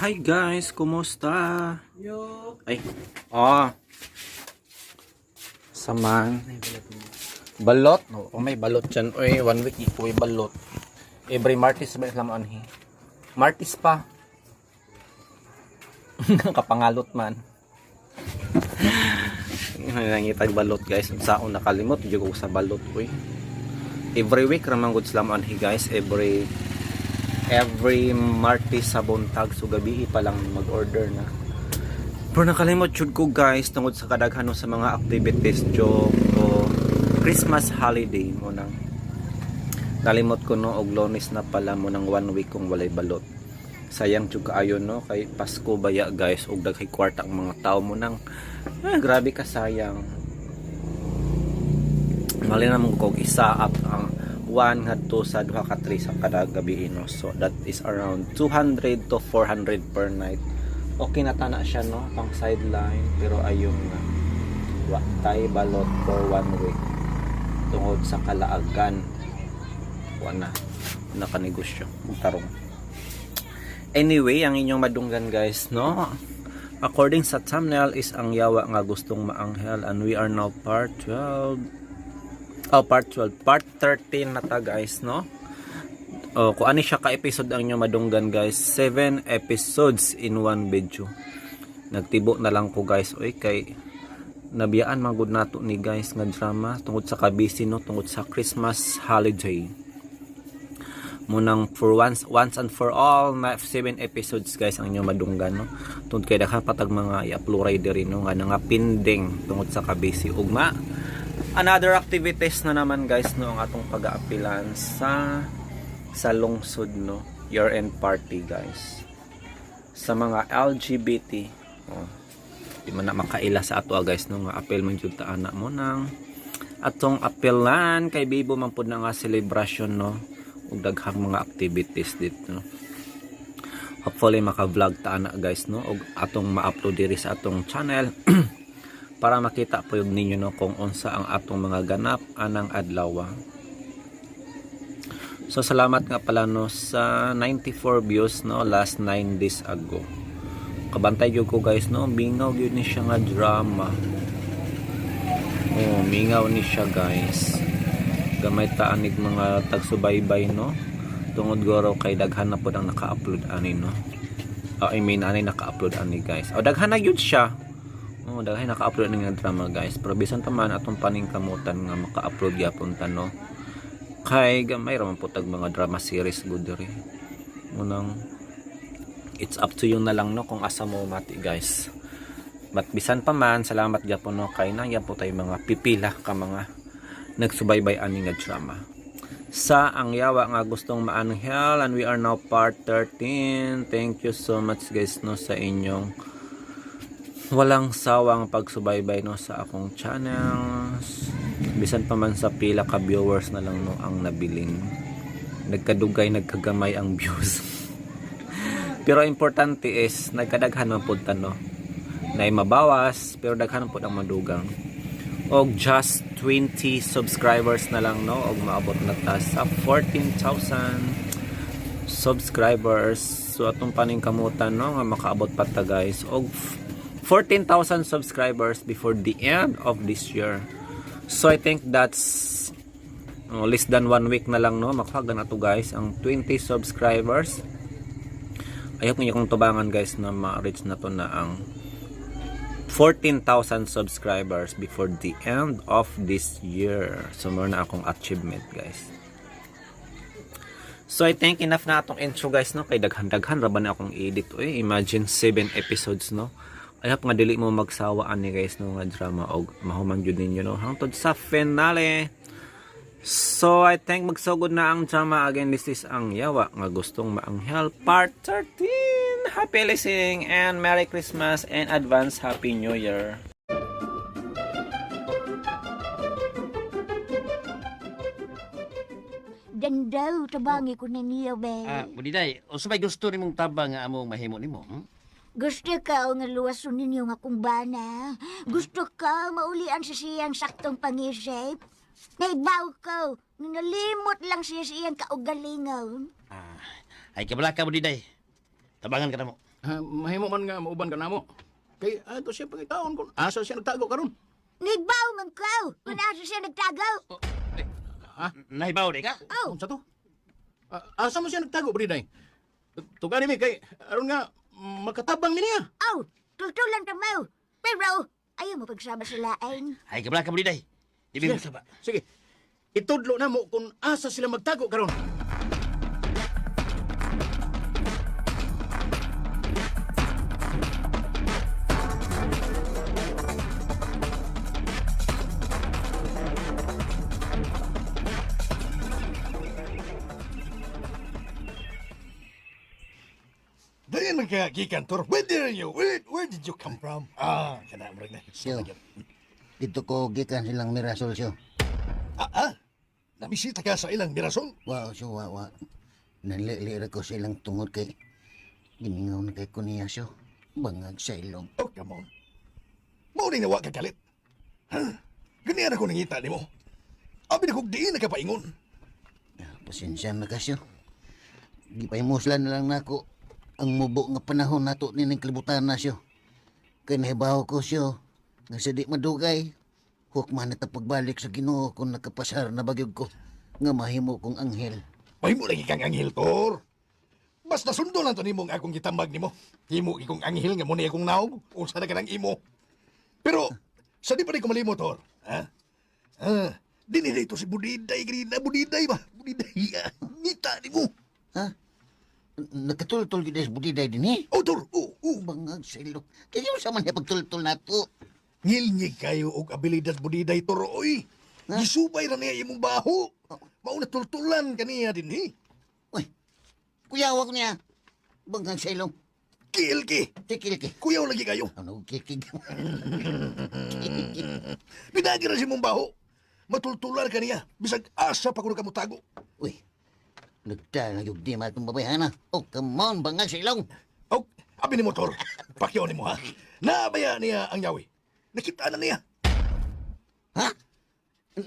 Hi guys, kumusta? Yo. Ay, ah. Saman. Balot? No, oh, may balot dyan. Uy, one week ipoy balot. Every Martes ba islam anhi? Martes pa. Kapangalot man. Nangitag balot, guys. Saon nakalimot jud ko sa balot, uy. Every week ra man gud sila anhi, guys. Every Martes sa buntag, so gabi pa lang mag-order na. Pero nakalimot jud ko, guys, tungod sa kadaghan sa mga activities joke o Christmas holiday mo nang nalimot ko, no, og Lunes na pala mo nang one week kong walay balot. Sayang jud kaayo, no, kay Pasko baya, guys, og daghay kwarta ang mga tao mo nang grabe ka sayang. Mali na mo kog isa up ang 1 ngadto sa duha ka 3 sa kada gabi, no. So that is around 200 to 400 per night. Okay na tana siya, no, pang sideline, pero ayun nga, wa tay balot for one week tungod sa kalaagan. Wa na nakanegosyo tarong. Anyway, ang inyong madunggan, guys, no, according sa thumbnail is Ang Yawa nga Gustong Maanghel, and we are now part 12. Oh, part 12, part 13 na ta, guys, no. Oh, kung ano siya ka episode ang inyong madunggan, guys, 7 episodes in one video. Nagtibo na lang ko, guys, oy, kay nabiyaan man gud nato ni, guys, nga drama tungod sa kabisi, no, tungod sa Christmas holiday. Munang for once, once and for all na 7 episodes, guys, ang inyong madunggan, no, tungod kay daghan patag mga i-upload diri, no, nga nangapinding tungod sa kabisi. Ugma another activities na naman, guys, no, ang atong pag-aapilan sa lungsod, no, year end party, guys, sa mga LGBT. Oh, di man na makaila sa ato, guys, no, nga apel man jud ta ana mo nang atong apelan kay bibo man pud na nga celebration, no, ug daghang mga activities dito, no. Hopefully maka-vlog ta ana, guys, no, ug atong ma-upload diri sa atong channel para makita po yun ninyo, no, kung unsa ang atong mga ganap anang adlaw. So salamat nga pala, no, sa 94 views, no, last 9 days ago. Kabantay gyud ko, guys, no, mingaw gyud ni siya nga drama. Oh, mingaw ni siya, guys. Gamay ta anig mga tagsubaybay, no. Tungod goro kay daghan na pod ang naka-upload ani, no. Oh, I mean, ani naka-upload ani, guys. Oh, daghan na gyud siya. Oh, daghan naka-upload ani nga drama, guys. Pero bisan pa man, atong paningkamutan nga maka-upload gyapon ta, no, kay gamay ra man po tag mga drama series gud diri. Munang it's up to you na lang, no, kung asa mo mati, guys. But bisan pa man, salamat gyapon, no, kay na po tayo mga pipila ka mga nagsubaybay ani nga drama sa Ang Yawa nga Gustong Maanghel, and we are now part 13. Thank you so much, guys, no, sa inyong walang sawang pagsubaybay, no, sa akong channels. Bisan pa man sa pila ka viewers na lang, no, ang nabilin, nagkadugay, nagkagamay ang views, pero importante is nagkadaghan man pud ta, no, na mabawas pero daghan man pud ang madugang. Og just 20 subscribers na lang, no, og maabot na ta sa 14,000 subscribers. So atong paningkamutan, no, nga makaabot pa ta, guys, og 14,000 subscribers before the end of this year. So I think that's, oh, less than one week na lang, no, makuha na to, guys, ang 20 subscribers. I hope ninyo kong tubangan, guys, na ma-reach na to na ang 14,000 subscribers before the end of this year. So more na akong achievement, guys. So I think enough na atong intro, guys, no, kay daghan-daghan ra ba na akong edit, oy. Imagine 7 episodes, no. I hope nga dili mo magsawa ani, guys, no, nga drama og mahuman jud ninyo, no, hangtod sa finale. So I think magsugod na ang drama. Again, this is Ang Yawa nga Gustong Maanghel part 13. Happy listening and Merry Christmas and advance Happy New Year. Dandaw, tabangi ko ninyo, be. Ah, Budiday, unsa may gusto nimong tabang nga among mahimo nimo? Hmm? Gusto ka nga luwason ninyo nga akong bana. Gusto ka maulian sa siyang saktong pangisip. Naibaw ko, nalimot lang siya sa iyang kaugalingon. Ah, ay kabala ka, Budiday. Tabangan ka na mo. Ah, mahimo man nga mauban ka namo. Kay ato siya pangitaon kung asa siya nagtago karon. Nibaw man ko! Kung asa siya nagtago! Nahibaw di ka? Oh, Unsa to? Ah, asa mo siya nagtago, Budiday? Tugani mi kay aron nga makatabang mi niya. oh, tultulan ka mo. Pero, ayaw mo pagsama sa lain. Ay, kabla ka, Budiday. Di mo saba. Sige. Itudlo na mo kung asa sila magtago karon. Dayon man ka gikan Tor. Where did you? Where did you come from? Ah, kana mo na. Siyo. Dito ko gikan silang Mirasol siyo. Ah, ah. Namisita ka sa ilang Mirasol. Wa siyo wa wa. Nanlili ra ko sa ilang tungod kay gimingaw na kay ko niya siyo. Bangag sa ilong. Oh, come on. Mao ni nawa ka kalit. Huh? Ganiyan ako nangita nimo. Abi na kog diin nakapaingon. Pasensya na ka siyo. Gipahimuslan na lang nako ang mubo nga panahon nato nining kalibutan na siyo. Kay nahibaw ko siyo nga sa di madugay. Hukman na ta pagbalik sa Ginoo kung nakapasar na bagyog ko nga mahimo kong anghel. Mahimo lagi kang anghel, Tor. Basta sundo lang to nimo ang akong gitambag nimo. Himo ikong anghel nga mo ni akong naog. Unsa na ka ng imo. Pero sa di pa rin ko malimo, Tor. Ha? Ah, dinhi dito si Budiday, grina Budiday ba? Budiday, ah. Ngita nimo. Ha? Nakatultol gyud sa budiday dinhi. Oh, Tor. Oh, oh. Bangag sa ilong. Kaya sa man niya pagtultol nato. Ngilngig kayo og abilidad Budiday, Tor, oy. Gisubay ra niya imong baho. Mao na tultulan kaniya dinhi. Uy, kuyawa ko niya. Bangag sa ilong. Kilki. Tikil ki. Kuyaw lagi kayo. Ano, kikig. Pinagi ra si imong baho. Matultulan kaniya. Bisag asa pa kuno ka motago. Uy, nagdala yung di matong babayhana. Oh, come on, bangag sa ilong. Oh, abi ni motor. Pakyaw ni mo ha. Naabaya niya ang yawi. Nakita na niya. Ha?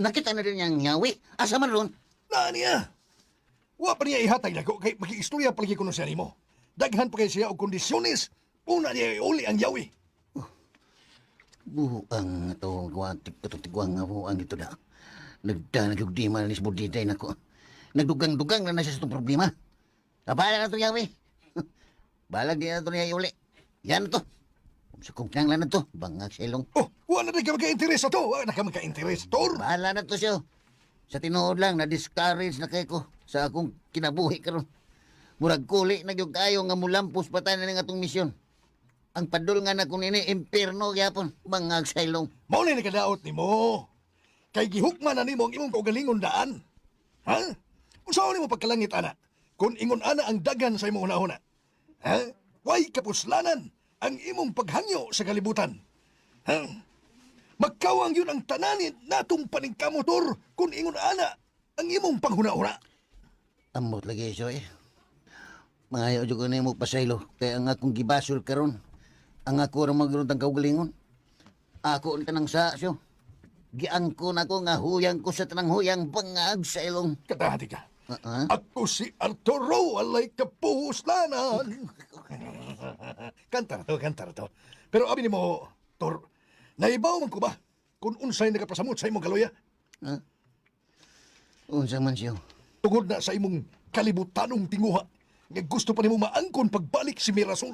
Nakita na rin niyang yawi. Asa man ron? Na niya. Wa pa niya ihatag nako kay makiistorya palagi kuno siya nimo. Daghan pa kay siya og kondisyones. Una niya iuli ang yawi. Buang ito, guwatik ito, tiguang nga buang ito da. Nagdala yung di man ni Budiday nako. Nagdugang-dugang na na siya sa itong problema. Abala na ito yawi. Balag di na ito niya iuli. Yan to. Sa kung kinanglan na to, bangag sa ilong. Oh, wa na ka magka-interes ato. Wa na ka magka-interes, Tor. Bahala na to siya. Sa tinuod lang, na-discourage na kay ko sa akong kinabuhi karon. Murag kuli na gyud kayo nga mulampos pa tayo na atong misyon. Ang padul nga na kung nini, impierno gyapon, bangag sa ilong. Mao na nakadaot nimo. Kay gihukman na nimo ang imong kaugalingon daan. Ha? Unsaon nimo pagkalangit ana? Kung ingon ana ang dagan sa imong hunahuna. Ha? Way kapuslanan ang imong paghangyo sa kalibutan. Ha? Magkawang yun ang tananin natong paningkamotor kung ingon ana ang imong panghuna-huna. Amot lagi siya eh. Mangayo jud ko nimo pasaylo kay ang akong gibasol karon. Ang ako ra magron tang kaugalingon. Ako ni tanang sa siyo. Giangko na ko nga huyang ko sa tanang huyang bangag sa ilong. Katahati ka. Ah, ah? Ako si Arturo, alay kapuslanan. Kanta na to, kanta na to. Pero abi nimo, Tor, naibaw man ko ba kung unsay nakapasamot sa imong kaluya? Ha? Unsa man siyo? Tungod na sa imong kalibutanong tinguha, nga gusto pa nimo maangkon pagbalik si Mirasol.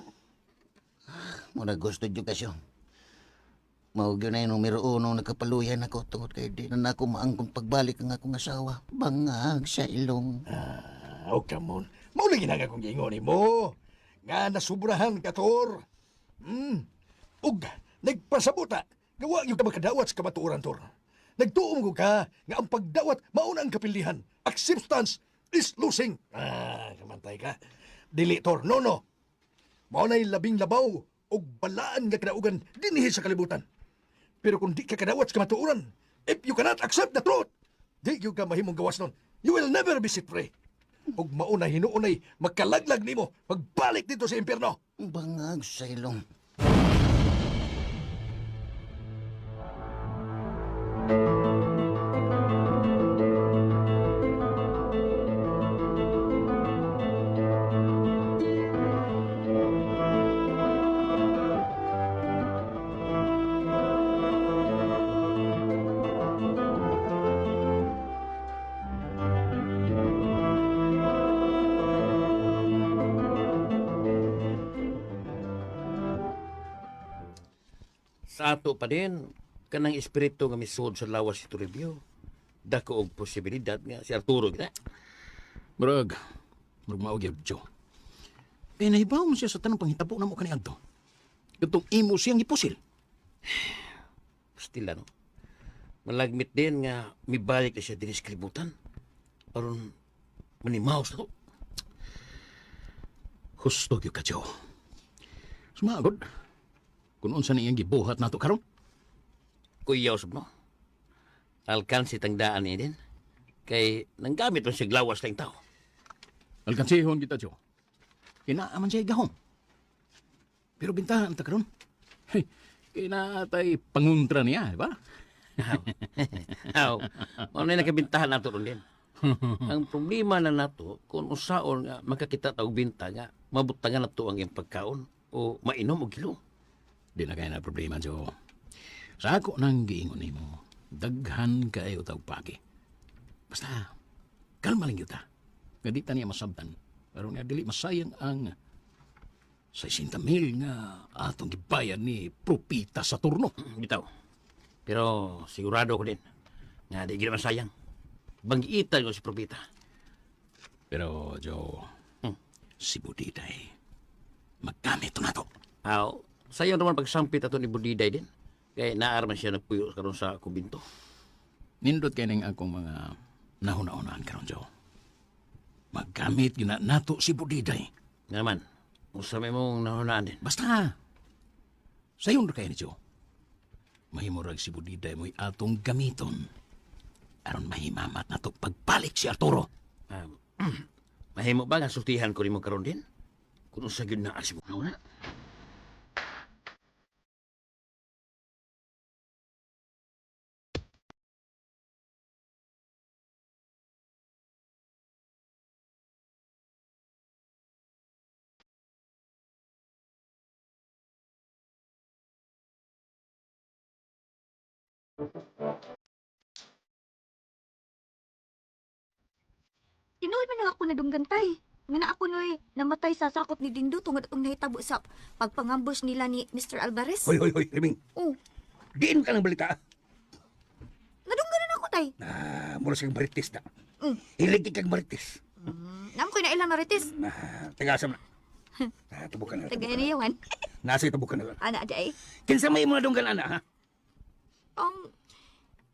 Muna gusto jud kasyo. Mao gyud na yung numero uno nagkapaluyan ako tungod kay di na nako maangkon pagbalik ang akong asawa. Bangag sa ilong. Ah, oh, come on. Mao lagi na nga kung giingon nimo. Nga nasubrahan ka, Tor. Hmm. Ug, nagpasabuta. Gawa yung ka makadawat sa kamatuoran, Tor. Nagtuom ko ka nga ang pagdawat mauna ang kapilihan. Acceptance is losing. Ah, kamantay ka. Dili, Tor. No, no. Mao na'y labing labaw og balaan nga kadaugan dinhi sa kalibutan. Pero kung di ka kadawat sa kamatuoran, if you cannot accept the truth, di gyud ka mahimong gawas nun. You will never be set free. Ug mauna hinuunay makalaglag nimo pagbalik dito sa impierno. Bangag sa ilong. Sa ato pa din, kanang espiritu nga misuod sa lawas si Toribio. Dako og posibilidad nga si Arturo gina. Murag, murag mao gyud, Joe. Eh, nahibaw mo siya sa tanang panghitabo na mo kaniadto. Katong imo siyang ipusil. Pastila, no? Malagmit din nga mibalik na siya dinhi sa kalibutan. Aron manimaw sa to. Husto gyud ka, Joe. Sumagod. Kung unsa na iyang gibuhat nato karon. Kuyaw sab no. Alkansi tangdaan ni din. Kay nanggamit man siya lawas lang tao. Alkansihon kita, Joe. Kinaaman siya gahom. Pero bintahan ta karon. Hey, kinaatay panguntra niya, di ba? Aw, mao na nakabintahan nato ron din. Ang problema na nato kung usaon nga makakita ta og binta nga mabutangan nato ang iyang pagkaon o mainom og gilo. Di na kaya na problema, Joe. Sa ako nang giingon nimo, daghan kaayo tawag pagi. Basta, kalma lang yun ta. Nga di ta niya masabtan. Pero nga dili masayang ang 60 mil nga atong gibayad ni Propita sa turno. Bitaw. Pero sigurado ko din nga di gid man sayang. Banggitan ko si Propita. Pero, Joe, si Budiday, maggamit to na to. Aw, sayang naman pagsampit ato ni Budiday din. Kay naar man siya nagpuyo karon sa kumbinto. Nindot kay ning akong mga nahuna-unaan karon, Joe. Maggamit gyud na nato si Budiday. Nga naman, usa may mong nahunaan din. Basta, sayon ra kayo ni Joe. Mahimurag si Budiday mo'y atong gamiton. Aron mahimamat na to pagbalik si Arturo. Mahimo ba nga sultihan ko nimo karon din? Kung unsa gyud naa si mong una. Tinuod man lang ako nadunggan tay. Nga na ako noy namatay sa sakop ni Dindo tungod atong nahitabo sa pagpangambush nila ni Mr. Alvarez. Hoy, hoy, hoy, Reming. Oh, Diin ka ng balita. nadunggan na ako tay. Ah, mura siyang marites na. Mm. Hilig kang marites. Namo ko'y nailang marites. Ah, tagasam na. Ah, tubukan na. Taga niyawan. Nasa tubukan na. Ana di ay. Kinsa may mga dunggan ana ha? Ang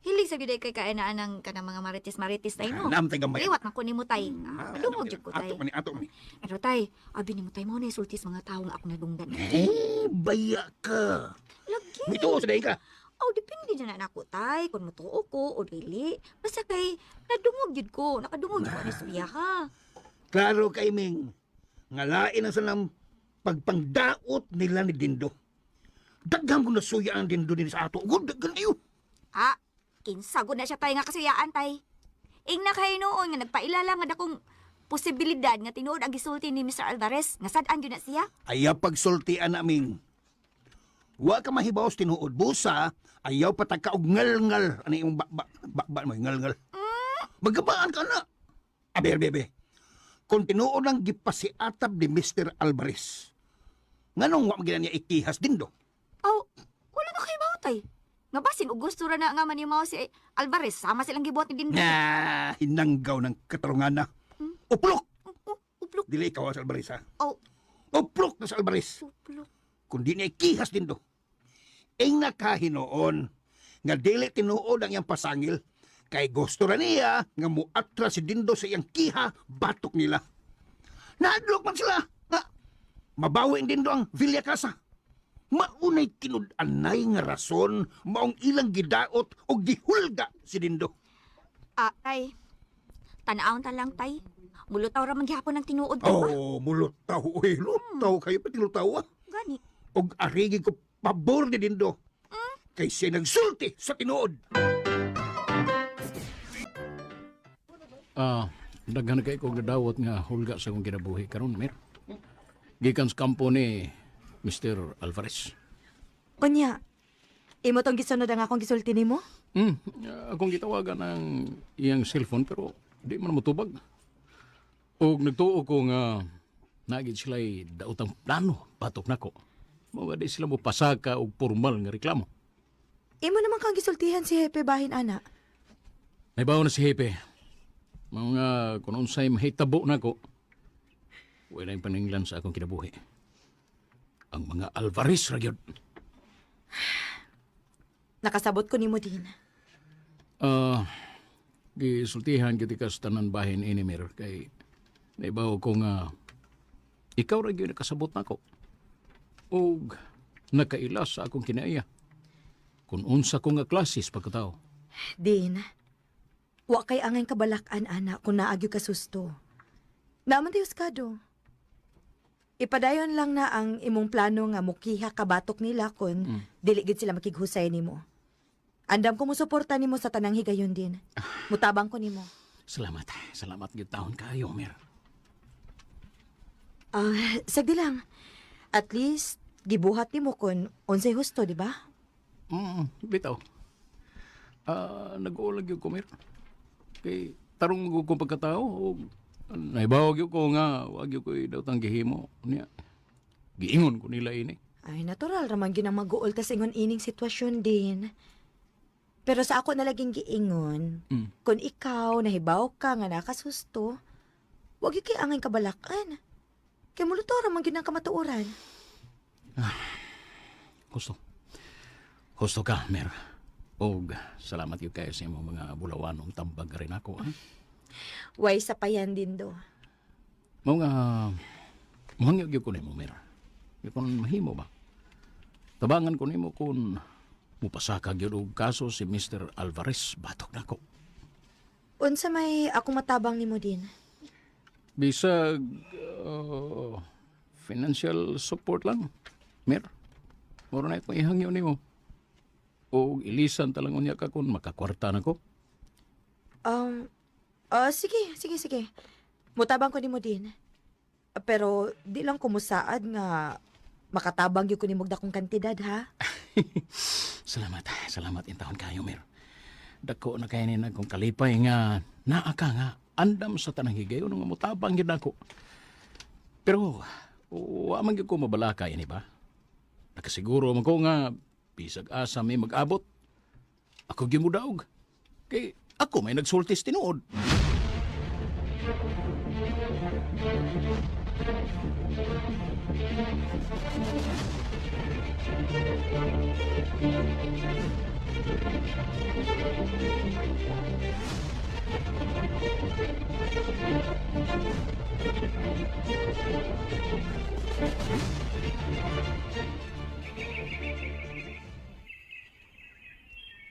hilig sa gyud kay kainaan ng kanang mga marites-marites tay no. Naam tay gamay. Liwat man ko nimo tay. Ah, madungog jud ko tay. Ato man ni, ato man ni. Pero tay, abi nimo tay mo na sultis mga tawo nga ako nadunggan. Eh, baya ka. Lagi. Mituo sa daig ka. Oh, depende dyan na nako tay kung mutuo ko o dili. Basta kay nadungog jud ko, nakadungog jud ko ani istorya ha. Klaro kay Ming. Ngalain ang sanang pagpangdaot nila ni Dindo. Daghang ko nasuya ang Dindo din sa ato. Gud, daghan kayo. Ah, kinsa gud na siya tay nga kasuyaan tay. Ingna kay noon nga nagpailala nga dakong posibilidad nga tinuod ang gisulti ni Mr. Alvarez nga sad-an gyud na siya. Ayaw pagsultian na, Ming. Wa ka mahibaw sa tinuod. Busa, ayaw patagka og ngal-ngal. Ano yung ba, ba, ba, ba mo, ngal-ngal. Magabaan ka na. Aber, bebe. Kung tinuod ang gipasiatab ni Mr. Alvarez, nganong wa magina niya ikihas Dindo? Aw, wala na kay tay. Nga basin og gusto ra na nga manimaw si Alvarez sama silang gibuhat ni Dindo. Na, hinanggaw ng katarungan na. Uplok! Oh, uplok. Dili ikaw sa Alvarez, ha? Aw, Uplok na sa Alvarez. uplok. Kung di niya ikihas Dindo. Ing nakahinoon, nga dili tinuod ang iyang pasangil, kay gusto ra niya nga muatra si Dindo sa iyang kiha batok nila. Naadlok man sila nga mabawi ang Dindo ang Villa Casa. Maunay tinud-anay nga rason maong ilang gidaot o gihulga si Dindo. Ah, tay. Tan-awon ta lang tay. Mulutaw ra man gihapon ang tinuod ko ba? Oh, mulutaw oy, lutaw kayo pati lutaw ah. Gani. Og arigi ko pabor ni Dindo. Kay siya nagsulti sa tinuod. Ah, daghan kay ko gadawat nga hulga sa akong kinabuhi karon, Mir. Gikan sa kampo ni Mr. Alvarez. Unya, imo tong gisunod ang akong gisulti nimo? Akong gitawagan ang iyang cellphone pero di man motubag. Og nagtuo ko nga naagid sila'y daotang plano batok nako. Mao nga di sila mo pasaka og formal nga reklamo. Imo naman kang gisultihan si Hepe bahin ana. Naibaw na si Hepe. Mga kung unsay mahitabo nako. Wala yung paninglan sa akong kinabuhi. Ang mga Alvarez ra gyud. Nakasabot ko nimo din. Ah, gisultihan gyud ka sa tanan bahin ini, Mir, kay naibaw ko nga ikaw ra gyud nakasabot nako. Og nakaila sa akong kinaiya. Kung unsa ko nga klasis pagkatao. Din, wa kay angay kabalakan ana kung naagyo ka susto. Naman tayo skado. Ipadayon lang na ang imong plano nga mukiha kabatok nila kun dili gid sila makighusay nimo. Andam ko musuporta nimo sa tanang higayon din. Mutabang ko nimo. Salamat. Salamat gyud taon kayo, Mir. Ah, sagdi lang. At least gibuhat nimo kun unsay husto, di ba? Bitaw. Ah, nag-uulag gyud ko, Mir. Kay tarong ko kong pagkatao og naibaw gyud ko nga wa gyud ko'y daotang gihimo niya. Giingon ko nila ini. Ay, natural raman ginang mag-uol tas ingon ining sitwasyon din. Pero sa ako na laging giingon, kung ikaw nahibaw ka nga nakasusto, wag gyud kay angay kabalakan. Kay muluto raman gyud ang kamatuoran. Husto. Husto ka, Mer. Og salamat gyud kayo sa imong mga bulawanong tambag rin ako. Ha? Way sa payan din do. Mao nga muhangyo gyud ko nimo, Mer. Di kon mahimo ba? Tabangan ko nimo kung mupasaka gyud og kaso si Mr. Alvarez batok nako. Unsa may ako matabang nimo din? Bisag financial support lang, Mer. Moro na itong ihangyo nimo. O ilisan talang unya ka kung makakwarta na ko. Sige, sige, sige. Mutabang ko nimo din. Pero di lang ko musaad nga makatabang gyud ko nimo og dakong kantidad ha. Salamat, salamat intahon kayo, Mer. Dako na kay ni kong kalipay nga naa ka nga andam sa tanang higayon nga motabang gyud nako. Pero wa man gyud ko mabalaka ini ba? Nakasiguro man ko nga bisag asa may mag-abot. Ako gyud modaog. Kay ako may nagsultis tinuod.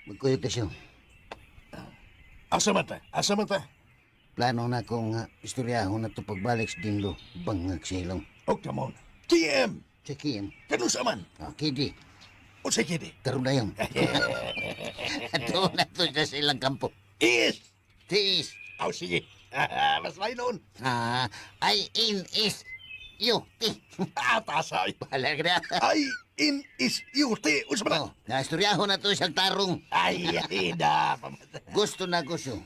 Magkuyog ta siya. Asa man ta? Asa man ta? Plano na ko nga istoryahon na to pagbalik sa Dindo. Bangag sa ilong. Oh, come on. TM! Sa KM. Kanusa man? Ah, KD. O sa KD? Karon na yun. Ato na to siya sa ilang kampo. Is! Tiis. Aw, sige. Mas may noon. Ah, I N S U T. Ah, tasa. Bahala ka na. I N S U T. Unsa man na? Oh, naistoryahon na to siyang tarong. Ay, ay, na. Gusto na ko siya.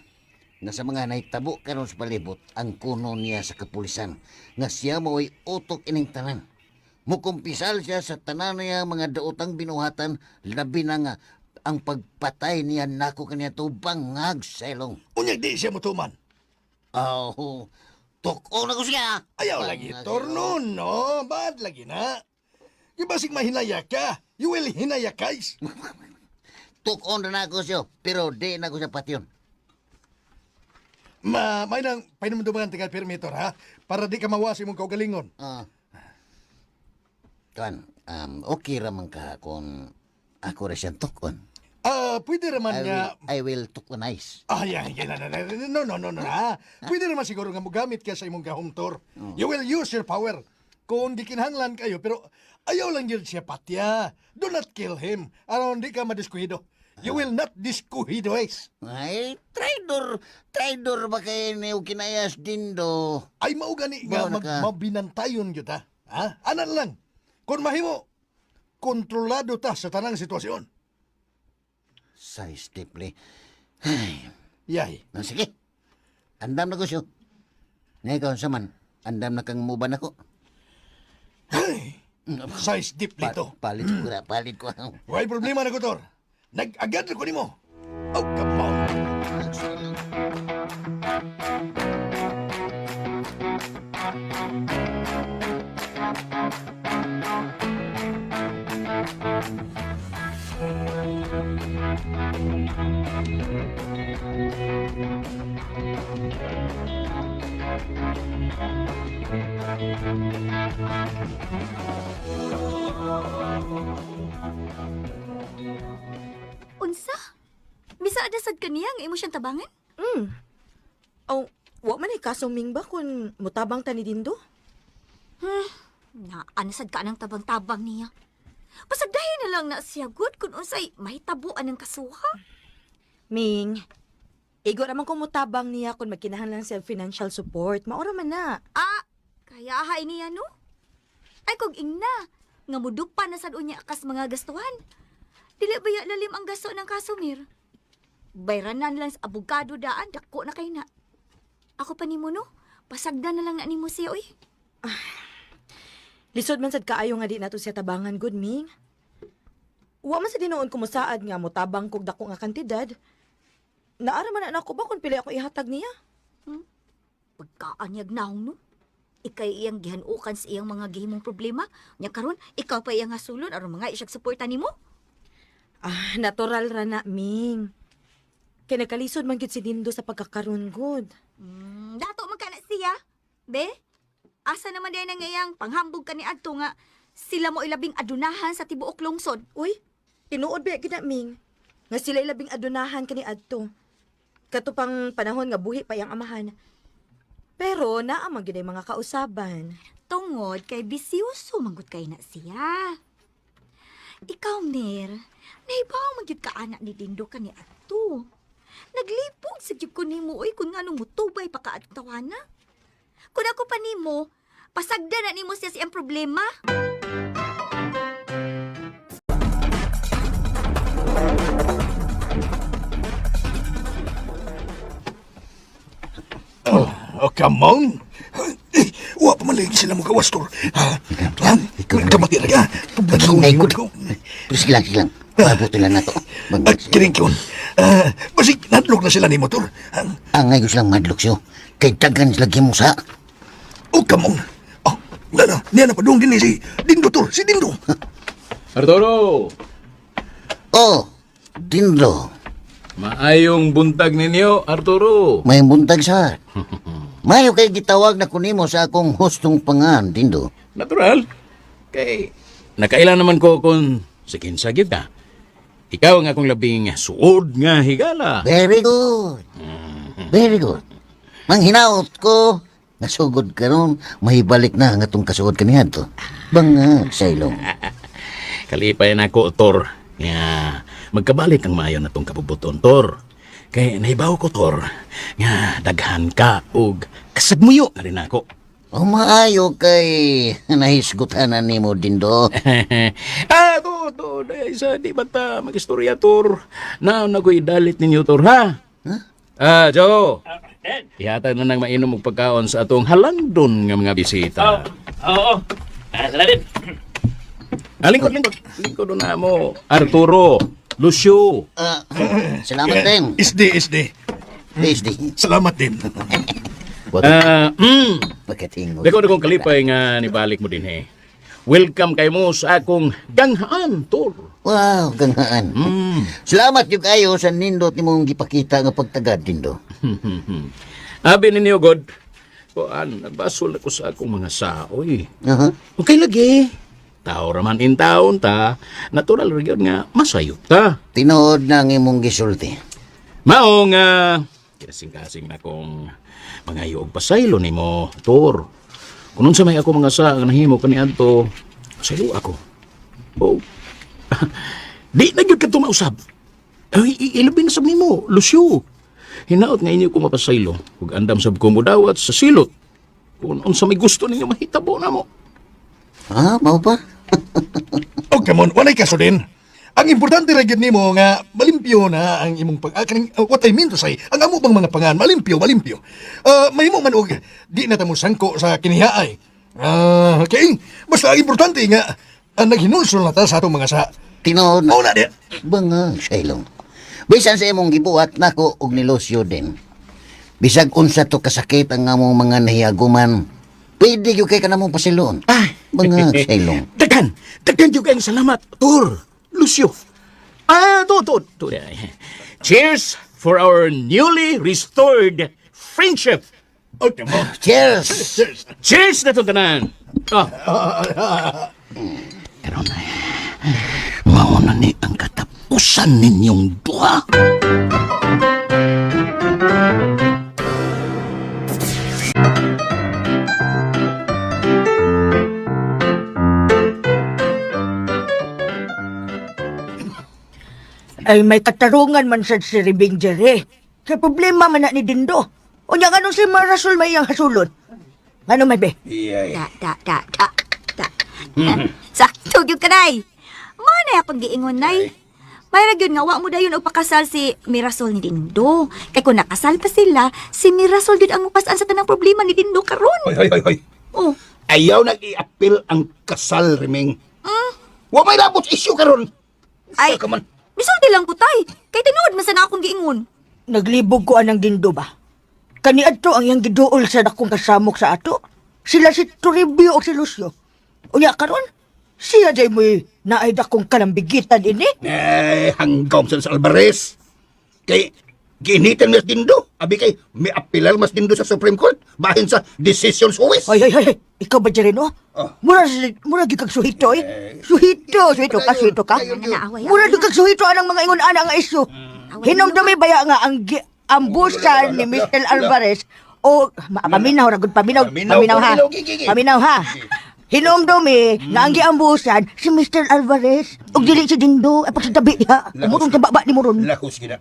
Nga sa mga nahitabo karon sa palibot, ang kuno niya sa kapulisan. Nga siya mo'y utok ining tanan. Mukumpisal siya sa tanan niya mga daotang binuhatan, labi na nga ang pagpatay niya nako kaniya to bangag selong. Unyag di siya mutuman. Oh, tuko na ko siya. Ayaw lagi, Bangag torno, no? Bad lagi na. Ibasig mahinaya ka. You will hinaya guys. Tukon na nako siya, pero di na ko siya patyon. Ma, may nang painumduman tinggal permitor ha para di ka mawasi mong kaugalingon. Ah. Tuan, okay ra man ka kung ako ra siyang tukon. Ah, pwede raman I nga will, I will tukonize. Ay, ay, ay, no, no, no, no, no, no, ha. Pwede naman siguro nga mogamit ka sa imong gahom, Tor. You will use your power. Kung di kinahanglan kayo, pero ayaw lang yun siya patya. Do not kill him. Aron di ka madiskuhido. You will not diskuhido, Ace. Ay, traidor, traidor ba kay ni og kinayas Dindo? Ay, mao gani nga Mao na ka. mabinantayon yun, ha? Ha? Anan lang. Kung mahimo, kontrolado ta sa tanang sitwasyon. Size deeply. Ay, Yay. no, sige. Andam na ko siya. Ngayon sa man, andam na kang muban ako. Size deeply to. Palit ko na, palit ko. Way problema na ko, Tor. Nag-agad ko nimo. Oh, come on. Unsa? Bisa adasad kaniya nga imo siyang tabangan? Oh, wa man ay kaso Ming ba kung mutabang ta ni Dindo? Naanasad ka ng tabang-tabang niya. Pasagdahin na lang na siya good kung unsay mahitabuan ng kasuha. Ming, igo naman kung mutabang niya kung magkinahanglan siya financial support. Maura man na. Ah, kaya hay niya no? Ay kog ingna, nga mudupa na sad unya kas mga gastuhan. Dili ba ya lalim ang gasto ng kaso, Mir? Bayranan lang sa abogado daan, dako na kay na. Ako pa nimo no, pasagdan na lang na nimo siya oy. Lisod man sad kaayo nga di nato siya tabangan, good Ming. Wa man sa dinoon kumusaad nga mutabang kog dako nga kantidad. Naara man na nako ba kung pili ako ihatag niya? Pagkaanyag naong no. Ikay iyang gihanukan sa iyang mga gihimong problema. Nya karon ikaw pa iyang hasulon aron mga isyag suporta nimo. Ah, natural ra na, Ming. Kay nagkalisod man gyud si Dindo sa pagkakaroon, good. Dato man ka na siya. Be, asa naman din ang iyang panghambog ka ni adto nga sila mo ilabing adunahan sa tibuok lungsod. Uy, tinuod ba gyud na, Ming? Nga sila labing adunahan kani adto. Kato pang panahon nga buhi pa iyang amahan. Pero naa man gyud ay mga kausaban. Tungod kay bisyoso manggut kay na siya. Ikaw, Mer, nahibaw man gyud ka anak ni Dindo ka ni adto. Naglipong sa gyud ko nimo oy kung nganong mutubay pa ka atong tawana. Kung ako pa nimo, pasagdan na nimo siya siyang problema. Oh, come on. Eh, wa pa man lagi sila mo gawas, Tor. Ha? Yan, kamati ra ka. Hinay ko. Pero sige lang, sige lang. Pabuto lang nato. At kining yun. Ah, basig, nadlok na sila ni motor. Angay ko silang madlok siyo. Kay daghan sila gimusa. Oh, come on. Oh, wala na. Niya na padung din eh, si Dindo, Tor. Si Dindo. Arturo, Oh, Dindo. maayong buntag ninyo, Arturo. May buntag sa. Mayo kay gitawag na kunimo sa akong hustong pangan, Dindo. Natural. Kay nakailan naman ko kung sa kinsa gyud ka. Ikaw ang akong labing suod nga higala. Very good. Very good. Manghinaot ko, nasugod karon, mahibalik na ang atong kasuod kaniya to. Bangag sa ilong. Kalipay na ako, Tor. Nga, magkabalik ang maayo na tong kabubuton, Tor. Kay nahibaw ko, Tor, nga daghan ka og kasagmuyo na rin ako. O maayo kay nahisgutan na nimo, Dindo. Ah, to, to, dahil sa di ba ta magistorya, Tor? Na, nako'y dalit ninyo, Tor, ha? Ah, Joe. Ihatag na nang mainom og pagkaon sa atong halangdon nga mga bisita. Oo. Ah, sala din. Ah, lingkod, lingkod. Lingkod na mo. Arturo, Lucio. Ah, salamat din. SD, SD. SD. Salamat din. Ah, Pagkatingog. Dako kong kalipay nga nibalik mo din eh. Welcome kay mo sa akong ganghaan, Tor. Wow, ganghaan. Salamat yung kayo sa nindot nimong gipakita nga pagtagad, Dindo. Abi ninyo, God. Kuan, nagbasol ako sa akong mga saoy. Aha. Okay lagi. Tao raman in taon ta. Natural ra gyud nga masayop ta. Tinuod na ang imong gisulti. Mao nga kasing-kasing na kong mga og pasaylo nimo, Tor. Kung unsa may ako mga sa nga nahimo kaniadto, pasaylo ako. Oh. Di na gyud kadto mausab. Ay, ilabi na sab nimo, Lucio. Hinaot nga inyo ko mapasaylo ug andam sab ko modawat sa silot. Kung unsa may gusto ninyo mahitabo namo. Ha, mao pa? Oh, come on. Walay kaso din. Ang importante ra gyud nimo nga malimpyo na ang imong pag kaning, what I mean to say, ang amo bang mga pangan malimpyo, malimpyo. Ah, mahimo man og di na ta mo sangko sa kinihaay. Ah, okay. Basta ang importante nga ang naghinulsol na ta sa atong mga sa. Tinuod na. Mao na di. Bangag sa ilong. Bisan sa imong gibuhat nako og ni Lucio din. Bisag unsa to kasakit ang among mga nahiaguman, pwede gyud kay kanamong pasilon. Ah. Bangag sa ilong. Daghan, daghan gyud kayong salamat, Tur, Lucio. Ah, to, to, to. Cheers for our newly restored friendship. Okay mo. Cheers! Cheers na to tanan. Oh. Karon, mao na ni ang katapusan ninyong duha. Ay may katarungan man sad si Ribing Jerry. Kay problema man na ni Dindo. Unya nganong si Marasol may iyang hasulon? Ano may be? Da, da, da, da, da. Sakto gyud ka, Nay. Mao na akong giingon, Nay. May ra gyud nga wa mo dayon og pakasal si Mirasol ni Dindo. Kay kung nakasal pa sila, si Mirasol gyud ang mupas-an sa tanang problema ni Dindo karon. Hoy, hoy, hoy, hoy. Oh, Ayaw nag-i-appeal ang kasal, Riming. Wa may labot issue karon. Ay. Sa ka man. Misulti lang ko tay. Kay tinuod man sa na akong giingon. Naglibog ko anang Dindo ba? Kaniadto ang iyang giduol sa dakong kasamok sa ato. Sila si Toribio o si Lucio. Unya karon, siya day mo'y naay dakong kalambigitan ini. Eh, hanggaw sa Alvarez. Kay ginitan mas dindo. Abi kay may appeal mas dindo sa Supreme Court bahin sa decisions huwes. Ay, ay, ay, ay. Ikaw ba, Jerry, no? Oh. Mura, mura gyud kag suhito, eh. Suhito, suhito ka, suhito ka. Naaway, Mura gyud kag suhito anang mga ingon ana nga isyu. Hinumdumi baya nga ang ambusan ni Mr. Alvarez o paminaw ra gud paminaw Paminaw, paminaw ha. paminaw, gigi, gigi. Paminaw ha. Hinumdumi nga ang giambusan si Mr. Alvarez ug dili si Dindo ay pagsadabi diha. Umutong sa baba ni mo ron. Lahos gina.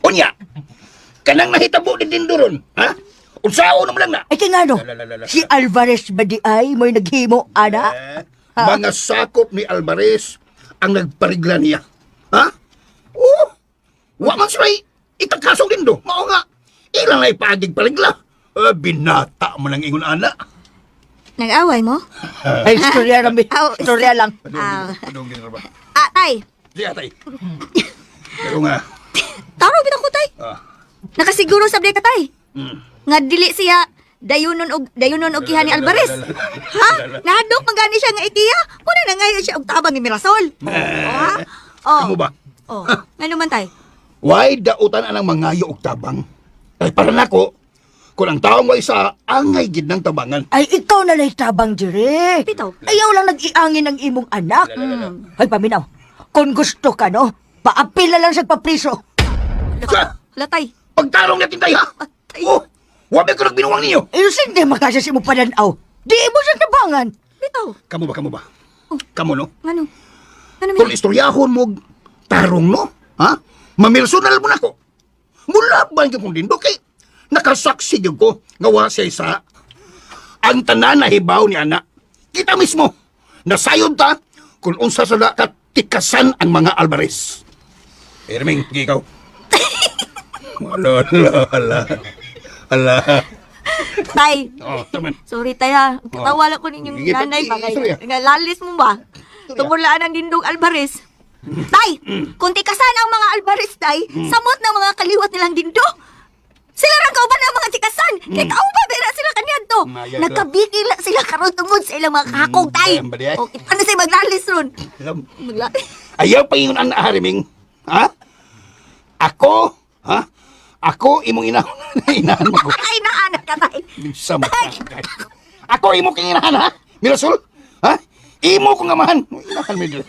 Unya, kanang nahitabo ni dindo ron, ha? Unsaon naman lang na? Ay kay ngano? La, la, la, la. Si Alvarez ba di ay mo'y naghimo ana? Eh, mga sakop ni Alvarez ang nagparigla niya. Ha? Oh, wa man sila itakasong dindo. Mao nga, ilang na ipaagig parigla. Eh, binata mo lang ingon ana. Nag-away mo? Ay istorya lang, Aw, istorya lang. Ah, Padung din ba? ah, tay. Di atay. Pero nga, Taro bitaw ko tay. ah, Nakasiguro sa ka tay. Nga dili siya dayunon og kiha ni Alvarez. Ha? Nahadlok man gani siya nga itiya. Muna na ngayon siya og tabang ni Mirasol. Oh, ha? Oh. kamo ba? Oh, ngano man tay? Why dautan anang mangayo og tabang? Ay para nako, kung ang taong way sa angay gid ng tabangan. Ay, ikaw na lay tabang, Jerry. Bitaw. Ayaw lang nag-iangin ang imong anak. Ay, paminaw. Kung gusto ka, no? Paapil na lang sa papriso. Sa Hala tay. pagtarong natin tayo, ha? Atay. Oh, wa ba ko nagbinuwang ninyo? Inusin di makasya si imong pananaw. Di mo siya tabangan. Bitaw. Kamo ba, kamo ba? Kamo no? Ngano? Ngano Kung mi? istoryahon mo, tarong no? Ha? Mamirsunal mo nako. Mula ba yung kong dindo kay nakasaksi gyud ko nga wa siya isa. Ang tanan na hibaw ni ana. Kita mismo, nasayod ta kung unsa sa katikasan ang mga Alvarez. Erming, ikaw. Ala, ala, ala. Ala. Tay. Oh, taman. Sorry tay ha. Katawa lang ko ninyong Sige, nanay ba kay sorry, ah. nga lalis mo ba? Tumulaan ang dindong Alvarez. Tay, kung tikasan ang mga Alvarez, tay, samot ng mga kaliwat nilang dindo. Sila ra kauban ang mga tikasan. Kay kauban bera sila kaniadto. Maya, Nagkabigila sila karon tungod sa ilang mga kakong, tay. Ayan ba di ay? O, ano sa'yo maglalis ron? Alam, Magla Ayaw pa ingon ang nahariming. Ha? Ako? Ha? Ako imong ina inahan mo ko. Ay, naanak ka, tay. Minsan mo. Ako imo kang inahan ha? Mirasol? Ha? Imo kong amahan. Inahan mo dili.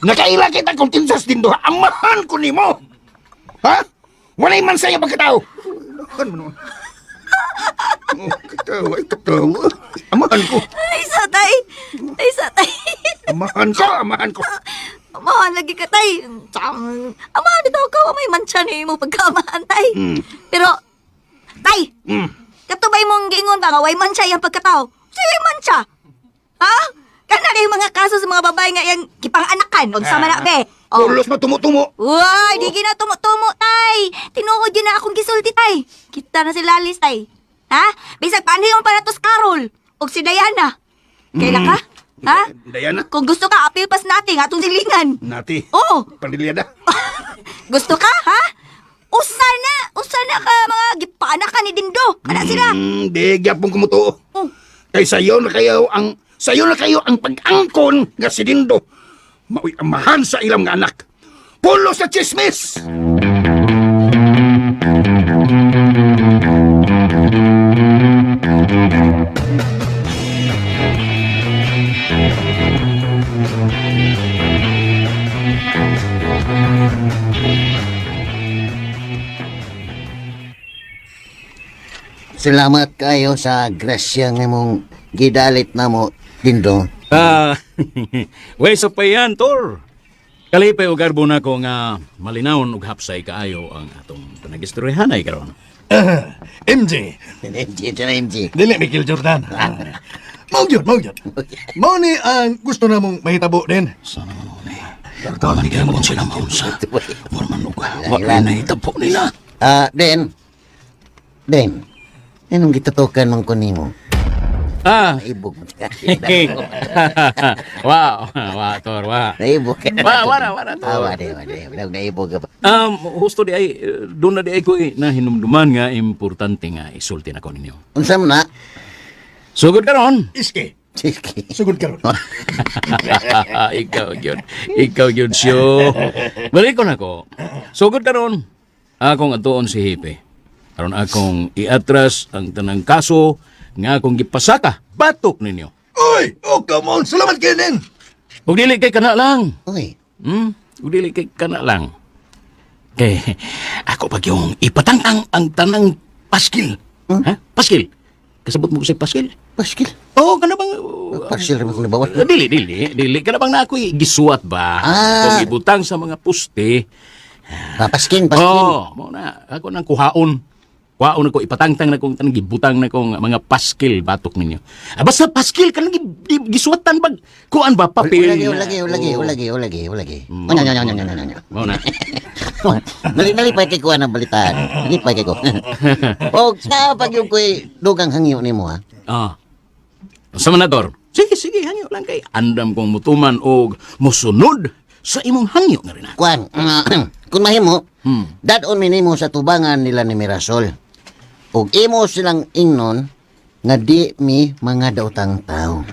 Nakaila kita kung tinsas din do. Amahan ko nimo. Ha? Walay man sa iya pagkatao. Inahan mo naman. Oh, katawa, ay katawa. Amahan ko. Ay, sa tay. Ay, sa tay. Amahan ko, amahan ko. Amahan lagi ka, tay. Tsam. Amahan ito ka, may mancha ni mo pagkaamahan, tay. Pero, tay, katubay mong giingon ba nga, way mancha iyang pagkatao? Siya way mancha? Ha? Kana na yung mga kaso sa mga babae nga iyang gipang-anakan. Unsa man na, be? Oh. Pulos matumutumo. Uy, di gina tumutumo, tay. Tinuod yun na akong gisulti, tay. Kita na si Lalis, tay. Ha? Bisag paano yung para to Carol o si Diana. Kaila ka? Ha? Diana. Kung gusto ka, apil pas natin atong silingan. Nati. Oo. Pandilya Gusto ka, ha? Usa na, usa na ka mga gipana ka ni Dindo. Kana sila. Di gyapon kumutuo. Oh. Kay sayo na kayo ang sayo na kayo ang pag-angkon nga si Dindo. Mao'y amahan sa ilang nga anak. Pulo sa chismis! Salamat kayo sa grasya nga imong gidalit namo, Dindo. Ah, wey sa pa yan, Tor. Kalipay og garbo na ko nga malinawon og hapsay kaayo ang atong panagistoryahanay karon. MJ, MG, ito na MG. dili Michael Jordan. Mao gyud, mao gyud. Mao ni ang gusto namong mahitabo din. Sana man ni. Paman gyapon sila maunsa. Mura man og wa na nahitabo nila. Ah, Den. Den. Anong gitutukan man ko nimo? Ah. Naibog mo. Wow, wa Tor, wa. Naibog ka. Wa, wala, wala, Tor. Ah, wala, wala. Wala, naibog ka ba? Husto di ay doon na di ay ko eh, nahinumduman nga importante nga isulti na ko ninyo. Unsa man na? Sugod karon. Iske, Sige. sugod karon. Ikaw gyud. Ikaw gyud siyo. Balik ko na ko. Sugod karon. Akong atuon si Hipe. Aron akong iatras ang tanang kaso nga akong gipasaka batok ninyo. Uy, oh come on, salamat kayo din. Ug dili kay kana lang. Uy. Ug dili kay kana lang. Kay ako pag yung ipatangtang ang tanang paskil. Ha? Paskil. Kasabot mo ko sa paskil? Paskil. Oo, kana bang Paskil ra ba kung nabawat? Dili, dili, dili. Kana bang na ako'y gisuwat ba? Ah. Kung ibutang sa mga puste. Ah, paskin, paskin. Oo, mo na. Ako nang kuhaon. Kuhaon ako, ipatangtang na kong tanang gibutang na kong mga paskil batok ninyo. Ah, basta paskil ka nang gisuwatan bag. Kuan ba papel? Ulagi, na- ulagi, ulagi, Oo. ulagi, ulagi, ulagi. Onya, onya, onya, onya, onya. Mao na. Nalipay kay ko ang balitaan. Nalipay kay ko. O, sa pag yung ko'y dugang hangyo nimo ha. Ah. Sa manador. Sige, sige, hangyo lang kay andam kong mutuman og mosunod sa imong hangyo nga rin. ah. Kuan, kung mahimo, dadon mi nimo sa tubangan nila ni Mirasol. Ug imo silang ingnon nga di mi mga daotang tao.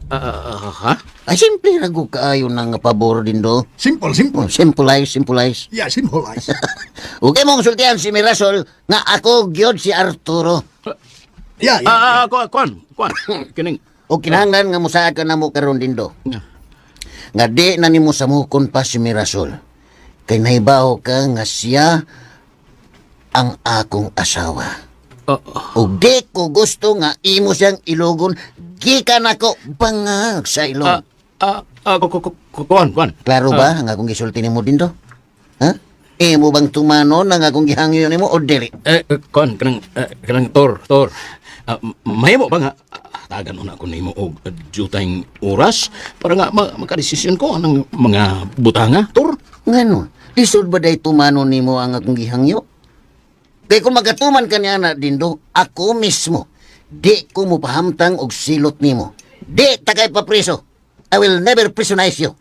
Ah, ha? Ay, simple ra gud kaayo na nga pabor din do. Simple, simple. Oh, simple life, simple life. Yeah, simple life. Ug imong sultian si Mirasol nga ako gyud si Arturo. Yeah, yeah. Ah, ah, kuan, kuan, kuan. Kining. O kinahanglan nga musaad ka namo karon dindo. Nga di na nimo samukon pa si Mirasol. Kay nahibaw ka nga siya ang akong asawa. Oh, Ug di ko gusto nga imo siyang ilugon gikan ako bangag sa ilong. ah, ah, kuan, kuan. Klaro ba ang akong gisulti nimo dindo? Ha? Imo bang tumanon ang akong gihangyo nimo o dili? Eh, kuan, kanang, kanang tor, tor. Ah, mahimo ba nga, tagan mo na ako nimo og jutang oras para nga makadesisyon ko anang mga butanga, tor. Ngano? Lisod ba day tumanon nimo ang akong gihangyo? Kay kung magatuman ka niya na dindo, ako mismo, di ko mopahamtang og silot nimo. Di takay papriso. I will never prisonize you.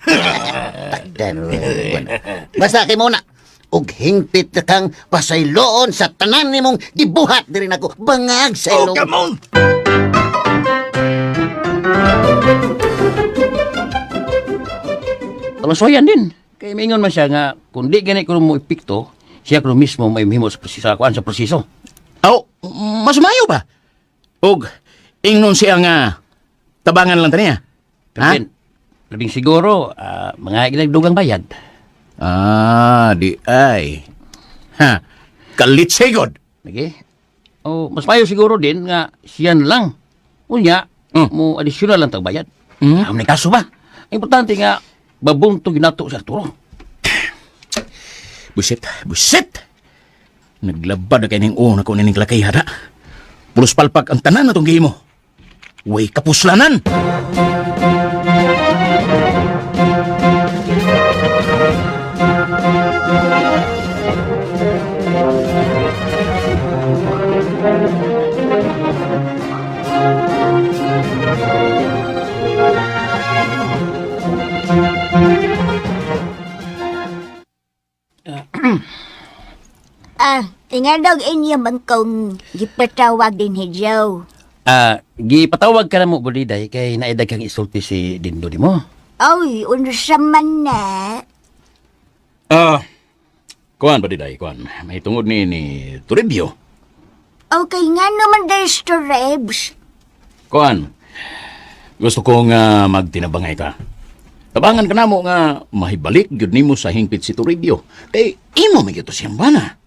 Takdan. Basta kay muna. Og hingpit na kang pasayloon sa tanan nimong gibuhat diri nako bangag sa Oh, ilong. come on. Kalusoyan din. Kay mingon man siya nga kung di gani kuno mo epekto, siya kuno mismo may mahimo sa proseso, sa kuan sa proseso. Aw, mas mayo ba? Og ingnon siya nga tabangan lang taniya. Pero Ha? din, labing siguro mga ginagdugang bayad. Ah, di ay. Ha. Kalit sigod. Lagi. O mas mayo siguro din nga siya na lang. Unya, mo additional lang tag bayad. Mm. Ang kaso ba? Ang importante nga babuntog nato sa Arturo. Busit, busit. Naglabad na kay ning una ko nining lakay hada. Pulos palpak ang tanan natong gihimo. Way kapuslanan. Inganog inyo man kong gipatawag din hi Joe. Ah, gipatawag ka na mo, Buliday, kay naidag kang isulti si Dindo di mo. Oy, unsa man na. Ah, kuan ba diday, kuan. May tungod ni Toribio. Okay nga naman there's to Rebs. Kuan, gusto ko nga magtinabangay ka. Tabangan ka namo nga mahibalik gyud nimo sa hingpit si Toribio. Kay imo may gyud to siyang bana.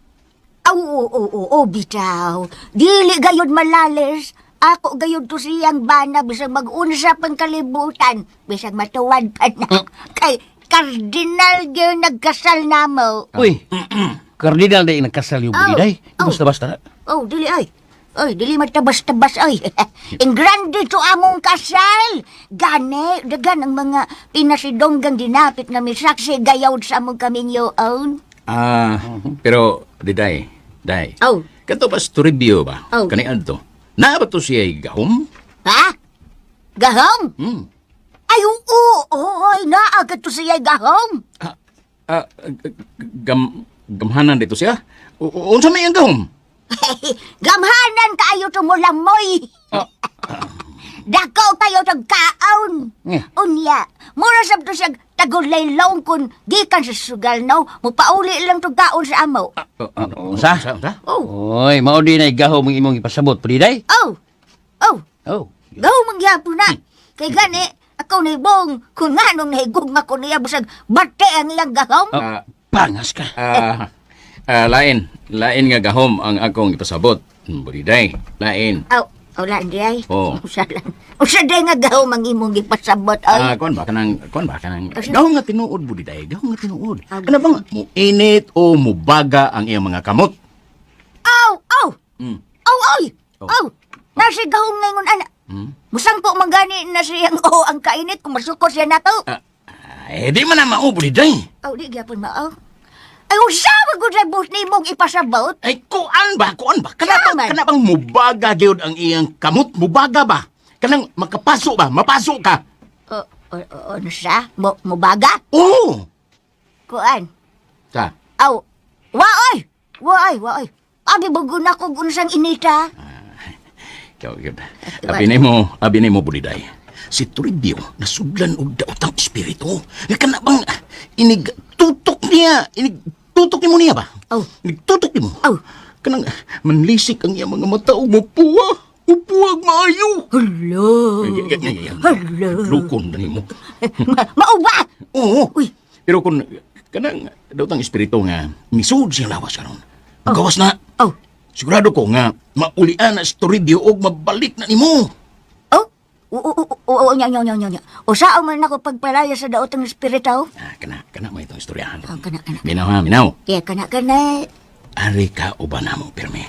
Aw, oo, oo, oo, bitaw. Dili gayud malalis. Ako gayud to siyang bana bisag mag-unsa pang kalibutan, bisag matuwad pa na. Kay kardinal gyud nagkasal namo. Uy, kardinal na yung nagkasal yung Buliday. Oh. Basta-basta na. Oh, dili ay. Oy, dili matabas-tabas ay. In grande to among kasal. Gani, dagan ang mga pinasidonggang dinapit na misaksi gayawd sa among kamingyoon. Ah, pero diday, day. Oh. Kato ba si Toribio ba? Oh. Kani adto. Naa ba to siya gahom? Ha? Gahom? Hmm. Ay, oo, oo, ay, naa to siya gahom. Ah, gamhanan dito siya? Unsa may ang gahom? Gamhanan kaayo tumulamoy. Dako kayo tagkaon. Eh. Unya, mura sab to siya tagulaylong kun gikan sa sugal no, mupauli lang to kaon sa amo. Unsa? Unsa? Oh. Oy, mao di na gahom ang imong ipasabot, Buliday. Oh. Oh, Oh. gaw mangyapon na. Kay gani, ako ni Bong, kung nganong nahigugma ko niya bisag bate ang iyang gahom. Oh, pangas ka. Ah, lain, lain nga gahom ang akong ipasabot. Buliday, lain. Aw, wala di ay. Oh. Usa lang. Usa di nga gahom ang imong gipasabot ay. Ah, kuan ba kanang kuan ba kanang Kasi- gahom nga tinuod buliday, gahom nga tinuod. Ah, Kana bang muinit o mubaga ang iyang mga kamot? Aw, aw. Mm. Aw, oy. Oh. Aw. Nasi gahom ngayon ana. Musangko man gani na siyang o ang kainit kung masuko siya nato. Ah, eh di man na mao buliday. Aw, di gyapon mao. Ay, usa man gud sa bus nimong ipasabot. Ay kuan ba, kuan ba? Kana bang Siya man. kana bang mubaga gyud ang iyang kamot, mubaga ba? Kanang makapaso ba, mapaso ka? O, o, o, ano siya? Mo, mubaga? Oo. Kuan. Sa. Aw, waoy! Waoy, waoy. Abi bago na ko unsang inita. Ikaw gyud. Abi nimo buliday. Si Toribio nasudlan og daotang espiritu. Nga kana bang inig tutok niya, inig tutok nimo niya ba? Oh. Inig tutok nimo. Oh. Kanang manlisik ang iyang mga mata ug mupuwa. Mupuwag maayo. Hello. Hello. Lukon na nimo. Mauba! Oo. Uy. Pero kung kanang daotang espiritu nga misud siyang lawas karon. Gawas na. Oh. Sigurado ko nga maulian na si Toribio og mabalik na nimo. Oh. Oo, oo, oo, nya, nya, nya, nya, nya. Usaon man ako pagpalaya sa daotang espiritu. Ah, kana kana mo itong istoryahan. Oh, kana, kana. Minaw ha, minaw. Yeah, kana, kana. Ari ka uban namo pirmi.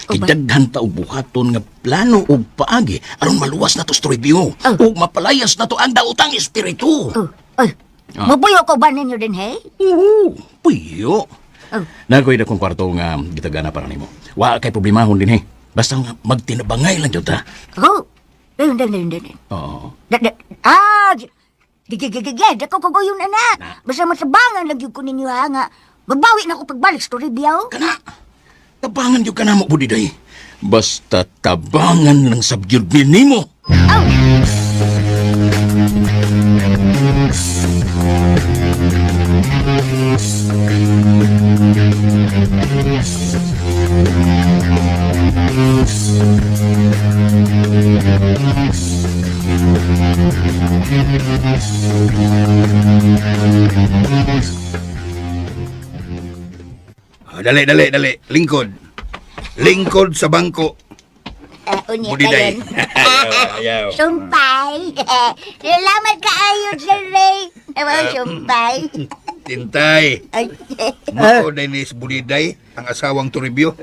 Uban. Kay daghan ta og buhaton nga plano og paagi aron maluwas nato sa Toribio Oh. ug mapalayas nato ang daotang espiritu. Oh, oy. Ah. Mabuyo ko ba ninyo din, hey? Oo, puyo. Oh. Nakoy dakong kwarto nga gitagana para nimo. Wa kay problemahon din he. Basta nga magtinabangay lang jud ta. Oh. Dun, dun, dun, dun. dun. Oo. Da, da, ah, di, di, di, di, di, dako ko goyon, anak. Basta matabangan lang yun ko ninyo, ha, nga. Mabawi na ako pagbalik sa Toribio. Kana tabangan jud ka namo budiday. Basta tabangan lang sa gyud nimo. Oh! Ah, dali, dali, dali. Lingkod. Lingkod sa bangko. Unya Budiday. kayon. Ayaw, ayaw. Sumpay. Salamat kaayo, Sir Ray. Ewan, sumpay. Tintay. Ay, Mao day ni Budiday, ang asawang Toribio.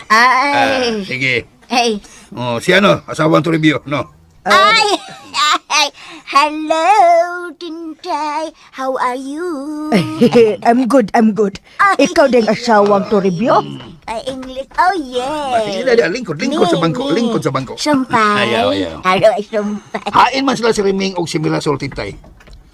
ay, Ah, sige. ay, Oh, si ano, asawang Toribio, no? ay, ay. Hello, Tintay. How are you? I'm good, I'm good. Ay. Ikaw din asawang Toribio? Ay, English. Oh, yes. Sige na, lingkod, lingkod sa bangko, lingkod sa bangko. Sumpay. Ayaw, ayaw. Hello, ay, sumpay. Hain man sila si Riming og si Mirasol Tintay.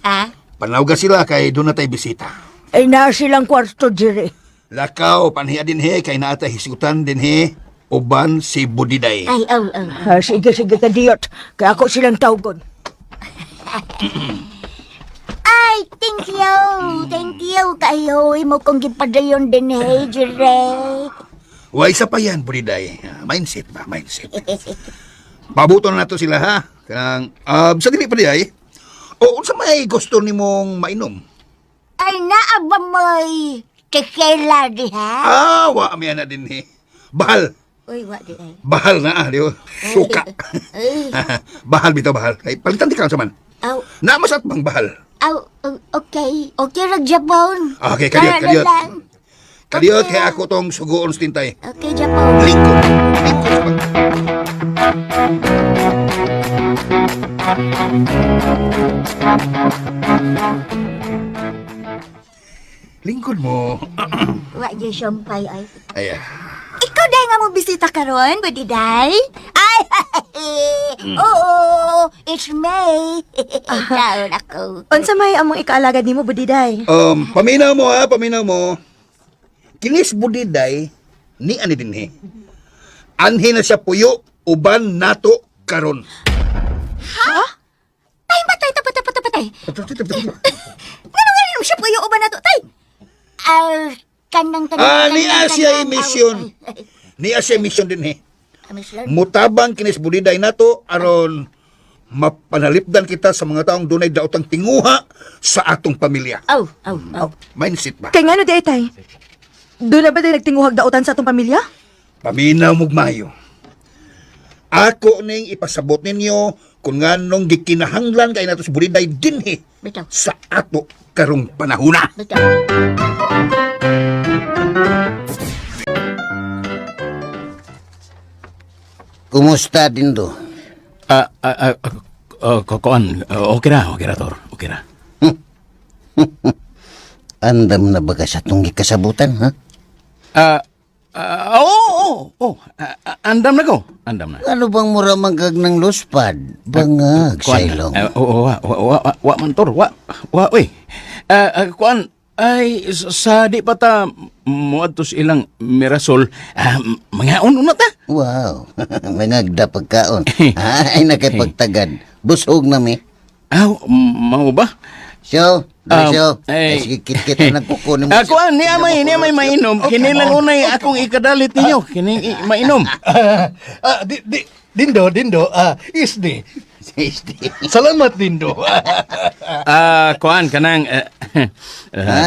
Ha? Panawga sila kay doon na tayo bisita. Ay, naa silang kwarto, Jerry. Lakaw, panhiya din he, kay naata hisgutan din he, uban si Budiday. Ay, oh, oh. Ah, sige, sige, kadiyot. Kaya ako silang tawgon. Ay, thank you. Thank you kayo. Imo kong gipadayon din, hey, Jure. Wa isa pa yan, Budiday. Ah, mindset ba, mindset. Pabuto na nato sila, ha? Kanang, sa dili pa di ay, o unsa may gusto nimong mainom? Ay, naa ba mo'y tequila diha? Ah, wa mi ana din he. Bahal. Uy, wa di ay. Bahal na ah, di ba? Suka. Ay, Bahal bitaw bahal. Kay palitan di ka sa man. aw, Namasat bang bahal? aw, oh, okay. Okay ra Japon. Okay, kadiyot, Tara na kadiyot. lang. Kadiyot Okay. kay ako tong sugoon sa tintay. Okay, Japon. Lingkod. Lingkod sa pag... Lingkod mo. Wa di sumpay ay. Ay, ah. Ikaw dahil nga mo bisita karon, Budiday? Ay, oo, it's me. Taon ako. Unsa may among ikaalagad nimo, Budiday? Paminaw mo ha, paminaw mo. Kinis budiday ni ani dinhi. Anhi na siya puyo uban nato karon. Tay, patay, patay, patay, patay. Ngano nga rin siya puyo uban nato, tay? Ah, kanang kanang Ah, ni kanang, Asia kanang, mission. aw, ay, Ni Asia mission dinhi. ay, mission. Mutabang kinis budiday nato aron mapanalipdan kita sa mga taong dunay daotang tinguha sa atong pamilya. Aw, aw, aw. Mindset ba? Kay ngano di ay, tay? Doon na ba tayo nagtinguhag dautan sa atong pamilya? Paminaw mog mayo. Ako ning ipasabot ninyo kung nganong gikinahanglan kay nato sa buliday dinhi Bitaw. sa ato karong panahona. Bitaw. Kumusta, Dindo? Ah, ah, ah, ah, kuan, okay ra, Tor. Okay ra. Andam na ba ka sa itong gikasabutan, ha? Ah, ah, oo, oo, oo. Ah, ah, andam na ko. Andam na. Ano bang mura manggag ng luspad? Bangag sa Kuan, ilong. ah, oo, wa, wa, wa, wa, wa man, Tor. Wa, wa, uy. Ah, ah, kuan, ay, sa di pa ta muadto sa ilang Mirasol, ah, mangaon una ta. Wow, mangagda pagkaon. Ay, nakipagtagad. Busog na mi. Ah, mao ba? So, Um, so, ay. ay, sige, kit-kit ang nagkukunin mo. Ah, kuan, ni amay mainom. Kini lang unay akong ikadalit ninyo. Kini mainom. Ah, di, di, Dindo, Dindo, ah, isdi. Isdi. Salamat, Dindo. Ah, kuan kanang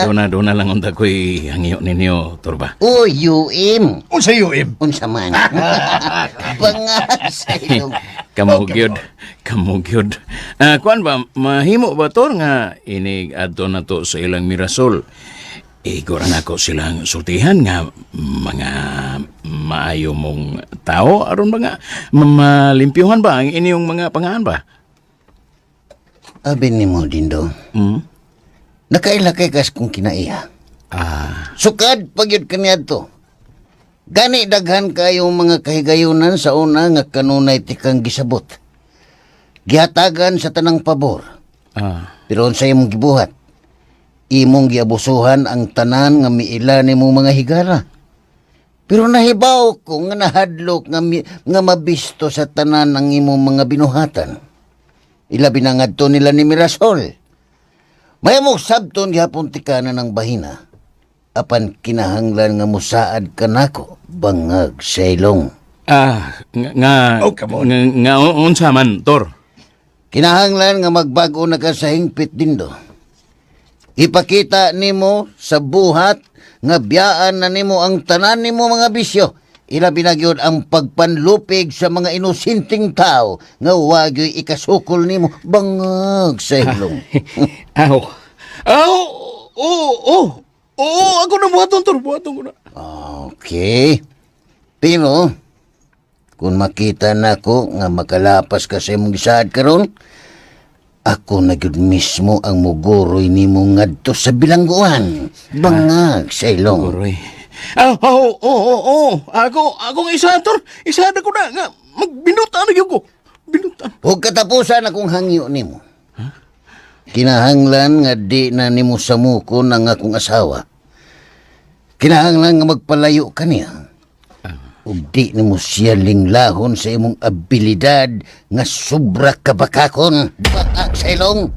duna duna lang unta ko'y hangyo ninyo, Torba. Oh, UM. Unsa UM? Unsa man. Bangag sa ilong. Kamo gyud, kamo gyud. Ah, kuan ba mahimo ba tor nga inig adto na to sa ilang Mirasol? Igora na ko silang sultihan nga mga maayo mong tao aron ba nga malimpyuhan ba ang inyong mga pangaan ba? Abi ni mo, Dindo. Hmm? Nakaila kay kas kung kinaiya. Ah, Sukad pagyud kaniadto. Gani daghan kayong mga kahigayunan sa una nga kanunay tikang gisabot. Gihatagan sa tanang pabor. ah. Pero unsa imong gibuhat? Imong giabusuhan ang tanan nga miila nimong mga higala. Pero nahibaw ko nga nahadlok nga, nga mabisto sa tanan ang imong mga binuhatan. Ilabi na ngadto nila ni Mirasol. Mayamok sabton gihapon tikanan ng bahina. Apan kinahanglan nga musaad kanako bangag sa ilong. Ah, nga, nga, Oh, come on. nga, nga unsa man, Tor. Kinahanglan nga magbago na ka sa hingpit dindo. Ipakita nimo sa buhat nga biyaan na nimo ang tanan nimo mga bisyo. Ilabi na gyud ang pagpanlupig sa mga inosenteng tao nga wagyo'y ikasukol nimo bangag sa ilong. Aw. Aw! Oo, oo. Oo, ako na buhaton, Tor. Buhaton ko na. Okay. Pero, kung makita na ko nga makalapas ka sa imong gisaad karon, ako na gyud mismo ang muguroy nimo ngadto sa bilangguan. Bangag sa ilong. Uroy. Aw, oo, oo, oo. Ako, akong isa, Tor. Isa na ko na. Nga, magbinutan na gyud ko. Binutan. Huwag katapusan akong hangyo nimo. Kinahanglan nga di na nimo samuko ng akong asawa. Kinahanglan nga magpalayo ka niya. Ug di nimo siya linglahon sa imong abilidad nga sobra ka bakakon. Bakak sa ilong.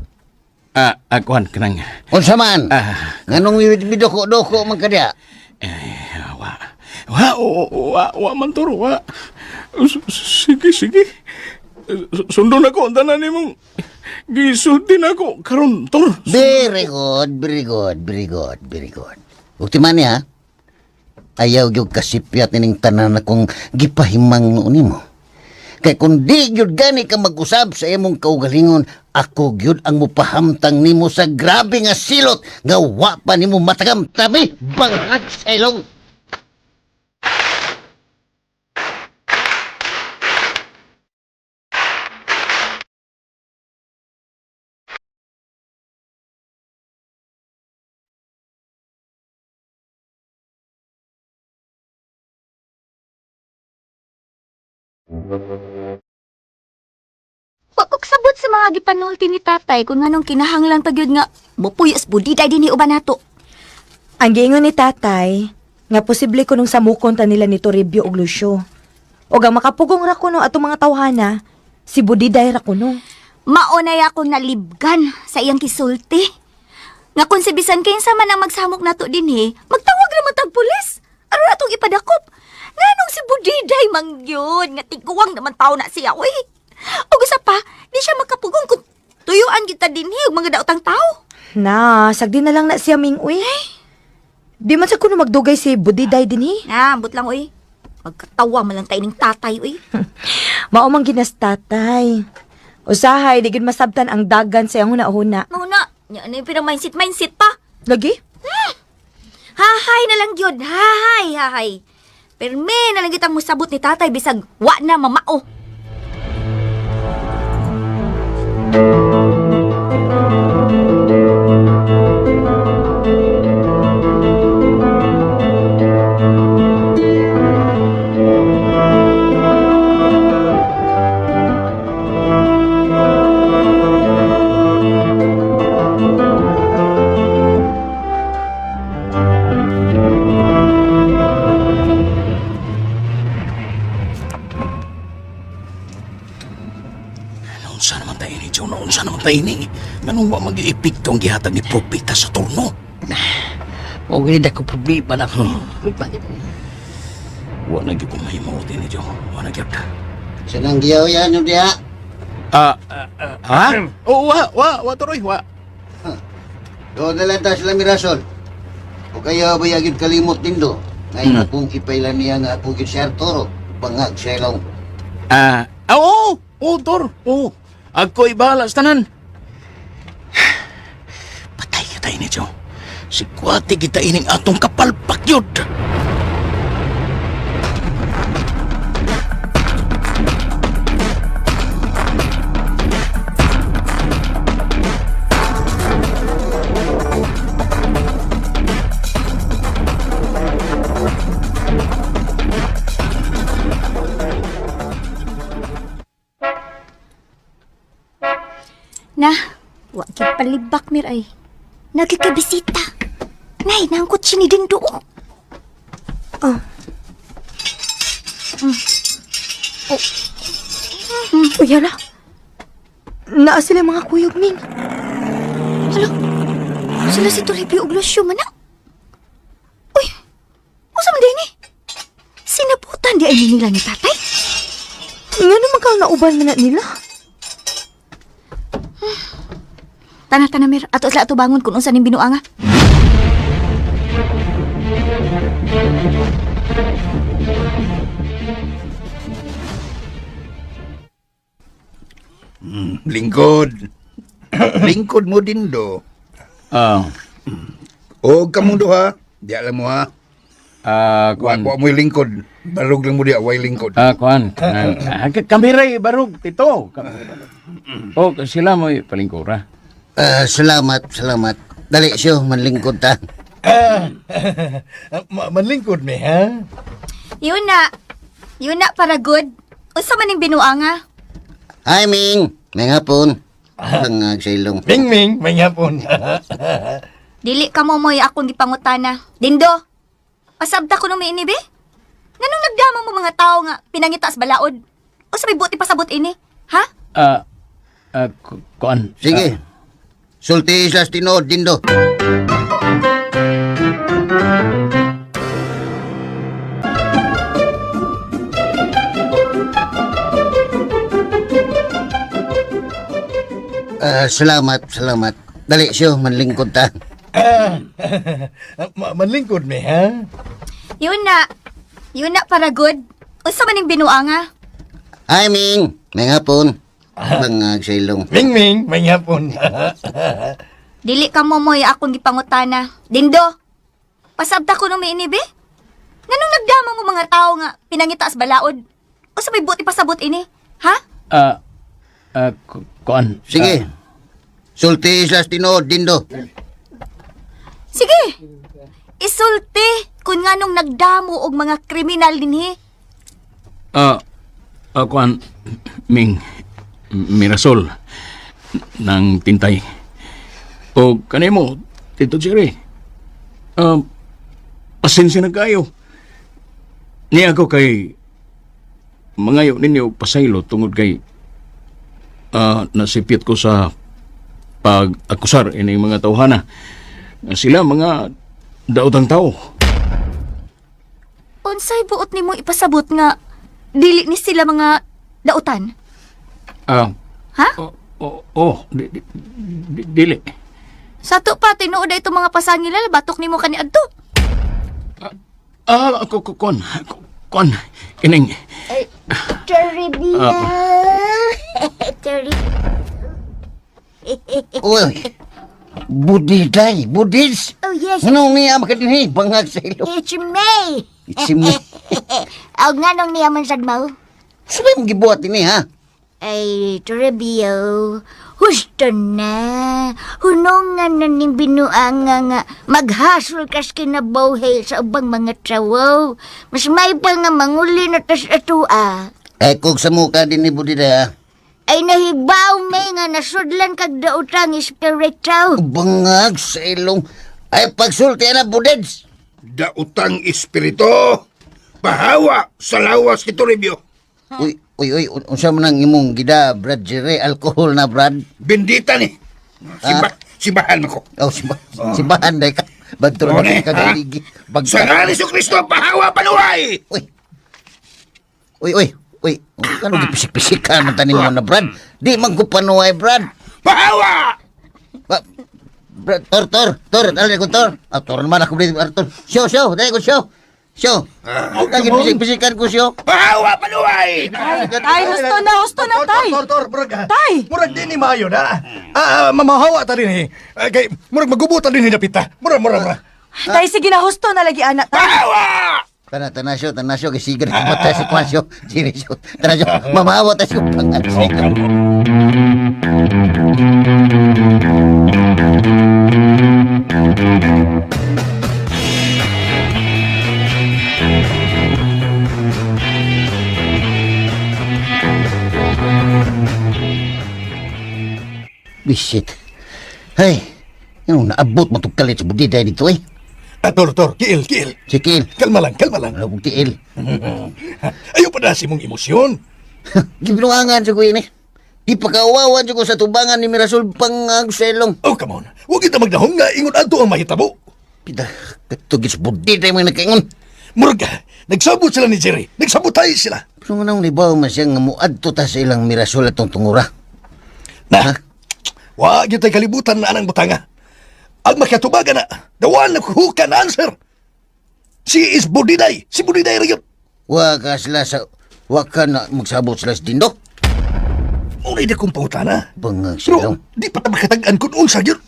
Kuan kanang Unsa man? Ah. Nganong midoko-doko man ka diya? Eh, wa. Wa, wa, wa man Tor, wa. Sige, sige. Sundon ako ang tanan nimong gisulti nako karon, Tor. Very good, very good, very good, very good. Ug timan niya, ayaw gyud kasipyat nining tanan akong gipahimang noon nimo. Kay kung di gyud gani ka mag-usab sa imong kaugalingon, ako gyud ang mupahamtang nimo sa grabe nga silot nga wa pa nimo matagam tabi bangag sa ilong. Wa ko kasabot sa mga gipanulti ni tatay kung anong kinahanglan pa gyud nga mupuyos budiday dinhi uban nato. Ang giingon ni tatay, nga posible ko nung samukon ta nila ni Toribio og Lucio. Og ang makapugong ra kuno atong mga tawhana, si Budiday ra kuno. Maunay akong nalibgan sa iyang kisulti. Nga kung si bisan kinsa man ang magsamok nato dinhi, magtawag ra man tag pulis. Aron atong ipadakop. Nganong si Budiday man gyud nga tiguang naman tao na siya oy. Ug usa pa, di siya makapugong kung tuyuan kita dinhi og mga daotang tao. Na, sagdi na lang na siya ming uy. Di man sa kuno magdugay si Budiday dinhi. Na, ambot lang oy. Magkatawa man lang tayo ning tatay oy. Mao man ginas tatay. Usahay, di gid masabtan ang dagan sa iyang huna-huna. Mauna, nya ano yung pinang mindset mindset pa. Lagi? Hahay na lang gyud, hahay, hahay. Perme na lang kitang musabot ni tatay bisag wa na mamao. Naunsa naman tayo ni Joe, naunsa naman tayo ni. Nganong wa mag-iepekto ang gihatag ni Propeta sa turno? Mao gani dako problema na ako. Wa na gyud ko mahimuot ni Joe. Wa na gyud. Sanang giyaw yan yung diha. Ha? Oh, wa, wa, wa turoy, wa. Doon na lang ta sila mirasol. O kaya ba yagid kalimot nindo? Ngayon akong ipailan niya nga ako gyud si Arturo. Bangag sa ilong. Oo, oo, Tor, oo. Ako'y bahala sa tanan. Patay kita ini, Joe. Sikwati kita ining atong kapalpak yun. Na, wa gyud palibak mir ay. Nagkikabisita. Nay, nangkot siya ni Dindo. Oh. Uy, hala. Naa sila mga kuyog, Ming. Hala, sila si Toribio ug Lucio man na. Uy, usa man din eh. Sinaputan di ay nila ni tatay. Nga naman kang nauban man na nila. Tana, tana, Mir. Ato sila ato bangon kung unsa ning binuanga. Lingkod. Lingkod mo din do. Ah, O kamong duha, di alam mo ha. kuan. Wa mo'y lingkod. Barog lang mo di, way lingkod. Kuan. Kami ray barog tito. Oh, sila mo'y palingkura. Salamat, salamat. Dali siyo, manlingkod ta. Manlingkod mi ha? Yun na. Yun na para good. Unsa man ning binuanga? Hi, Ming. May hapon. Bangag sa ilong. Ming Ming, may hapon. Dili ka mo mo'y akong gipangutana. Dindo, Pasabta ko nung may inibi? Nganong nagdama mo mga tao nga pinangita sa balaod? O sa may buti pasabot ini? Ha? Ah, kuan. Sige. Sulti islas tinuod, Dindo. Ah, salamat, salamat. Dali siyo, manlingkod ta. Ah, manlingkod mi, ha? Yun na. Yun na para good. Unsa man ning binuanga? Hi, Ming. May hapon. Bangag sa ilong. Ming Ming, may hapon. Dili ka mo mo'y akong gipangutana. Dindo, pasabta ko nung may inibi? Nganong nagdama mo mga tao nga pinangita sa balaod? O sa may buti pasabot ini? Ha? Ah, kuan. Sige. Sulti islas tinuod, Dindo. Sige. Isulti kung nganong nagdamo og mga kriminal dinhi. Ah, kuan, Ming, Mirasol, ng tintay. O kanimo, Tito Jerry. Ah, pasensya na kayo. Niya ako kay mangayo ninyo og pasaylo tungod kay nasipyot ko sa pag-akusar ining mga tawhana. Sila mga daotang tao. Unsay buot nimo ipasabot nga dili ni sila mga dautan? Ah, Ha? oh, oh, dili. Sa to pa tinuod na itong mga pasangilal batok nimo kaniadto. Ah, kuan, kuan, kining, Toribio. Toribio. Uy. Budiday, budis. Oh yes, Anong niya makadinhi? Bangag sa ilong. it's me. It's me. Og nganong niya man sad mao? Sabay mong gibuhat ini, ha? Ay, Toribio, husto na. Hunongan na ning binuanga nga maghasol kas kinabuhi sa ubang mga trawo. Mas may pa nga manguli na tas atua. Eh, kung sa mukha din ni Budiday, ha? Ay nahibaw may nga nasudlan kag daotang espiritu. Bangag sa ilong. Ay, pagsulti na, Budids. Dautang espiritu, pahawa sa lawas ni Toribio. Uy, uy, uy, unsa man ang imong gida, Brad Jerry? Alkohol na, Brad. Bendita ni. Simba, simbahan ako. Oh, simbahan day ka. Bantur na One, ka ha? galigi. Bagka. Sa ngalan ni Kristo, pahawa panuhay! Uy. Uy, uy, uy. Ano gipisik-pisik ka man tanim mo na, Brad? Di man ko panuhay, Brad. Pahawa! Ba, Brad, tor, tor, tor, dali ko, tor. Ah, tor naman ako dito, Arthur. Show, show, dali ko, show. Show. Lagi pisik-pisikan ko, show. Pahawa panuhay! Tay, husto na, tay. Tor, tor, murag, ah, Tay! Murag di ni maayo na. Ah, mamahawa ta din eh. Ah, kay murag magubuta din ni dapita. Murag, murag, murag. Tay, sige na, husto na lagi, anak. Tay. Pahawa! Tana, tana, show, tana, show. Kasi ganun mata si Kwan, show. Sini, show. Tana, show. Mamahawa ta, show. Pangag sa ilong. Bisit. Hey, yung naabot mo itong kalit sa budiday dito eh. Ah, tor, tor, kiil, kiil. Sikil. Kalma lang, kalma lang. Ano kong tiil? Ayaw pa na si mong emosyon. Gibinuangan sa kuya ni. Di pagkawawan sa ko sa tubangan ni Mirasol pangag sa ilong. Oh, come on. Huwag kita magdahong nga ingon adto ang mahitabo. Pita, katugis budiday mga nakaingon. Murag, ah, nagsabot sila ni Jerry. Nagsabotay sila. Pero nga nang libaw man siya nga muadto ta sa ilang Mirasol atong tungura. Na, wa gyud tay kalibutan na anang butanga. Ang makatubagan na, the one who can answer. She is Budiday. Si Budiday ra gyud. Wa ka sila sa... Wa ka na magsabot sila sa dindok. Unay na kong pangutana. Bangag sa Pero ilong. di pa ta makatag-an kung unsa gyud.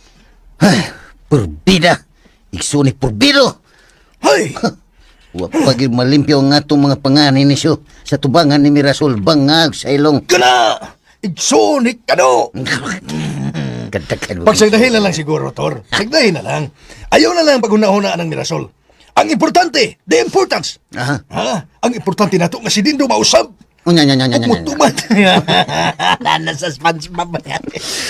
Ay, purbida. Igso ni purbido. Hay! Wa pa gyud malimpyo ang atong mga pangani ni siyo sa tubangan ni Mirasol bangag sa ilong. Kana! Igsonik kano! Kadakan. Pagsagdahin na lang siguro, Tor. Sagdahin na lang. Ayaw na lang paghuna-huna ng Mirasol. Ang importante, the importance. Aha. Ha? Ang importante nato nga si Dindo mausab. Unya, nya, nya, nya, Ug nya, nya. mutuman. Nana sa SpongeBob.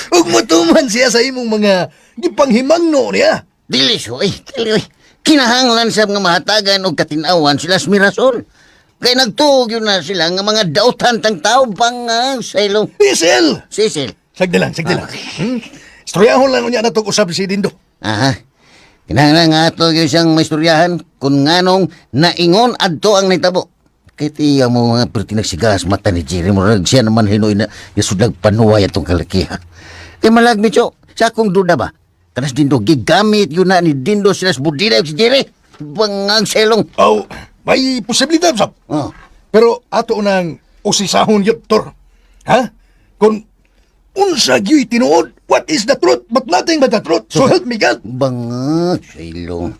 Ug mutuman siya sa imong mga gipanghimangno niya. Dili siyo, eh. Dili, oy. Kinahanglan sab nga mahatagan og katinawan sila sa Mirasol. Kay nagtuog yun na sila nga mga dautan tang tao bang sa ilong. Cecil! Cecil. Sagdi lang, sagdi lang. Istoryahon lang unya natong usab si Dindo. Aha. Kinahanglan nga ato gyud siyang maistoryahan kung nganong naingon adto ang nitabo. Kay tiya mo mga perti nagsigas mata ni Jerry murag siya naman hinuoy na yasudlag panuway atong kalakiha. Kay malag Micho, sa akong duda ba? Kanas Dindo gigamit yun na ni Dindo sila sa budila si Jerry. Bangag sa ilong. Oh, may posibilidad sab. Oh. Pero ato nang usisahon yun, Tor. Ha? Kung unsa gyuy tinuod, what is the truth? But nothing but the truth. So help me God. Bangag sa ilong.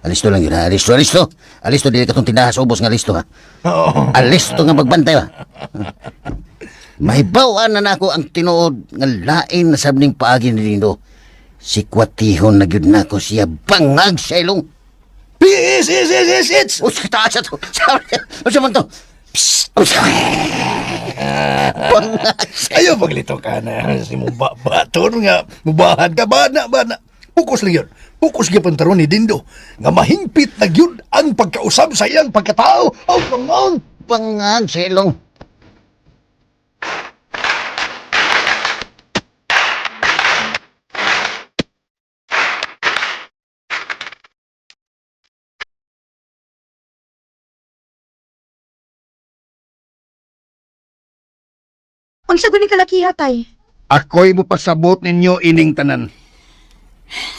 Alisto lang yun ha. Alisto, alisto. Alisto, dili ka itong tindahan sa ubos nga alisto ha. Oo. Alisto nga magbantay ba? Mahibawan na nako ang tinuod nga lain na sabning paagi ni Dindo. Sikwatihon na gyud nako siya bangag sa ilong. P S S S S H. Uy, taas to. Unsa man to? Psst. Bangag sa Ayaw paglito ka na si mubaba, Tor nga. Mubahan ka ba na ba na. Pukos lang yun. Pukos gyud taron ni Dindo nga mahingpit na gyud ang pagkausab sa iyang pagkatao. Oh, come on. Bangag sa ilong. Unsa guni kalakiha tay? Ako'y mupasabot ninyo ining tanan.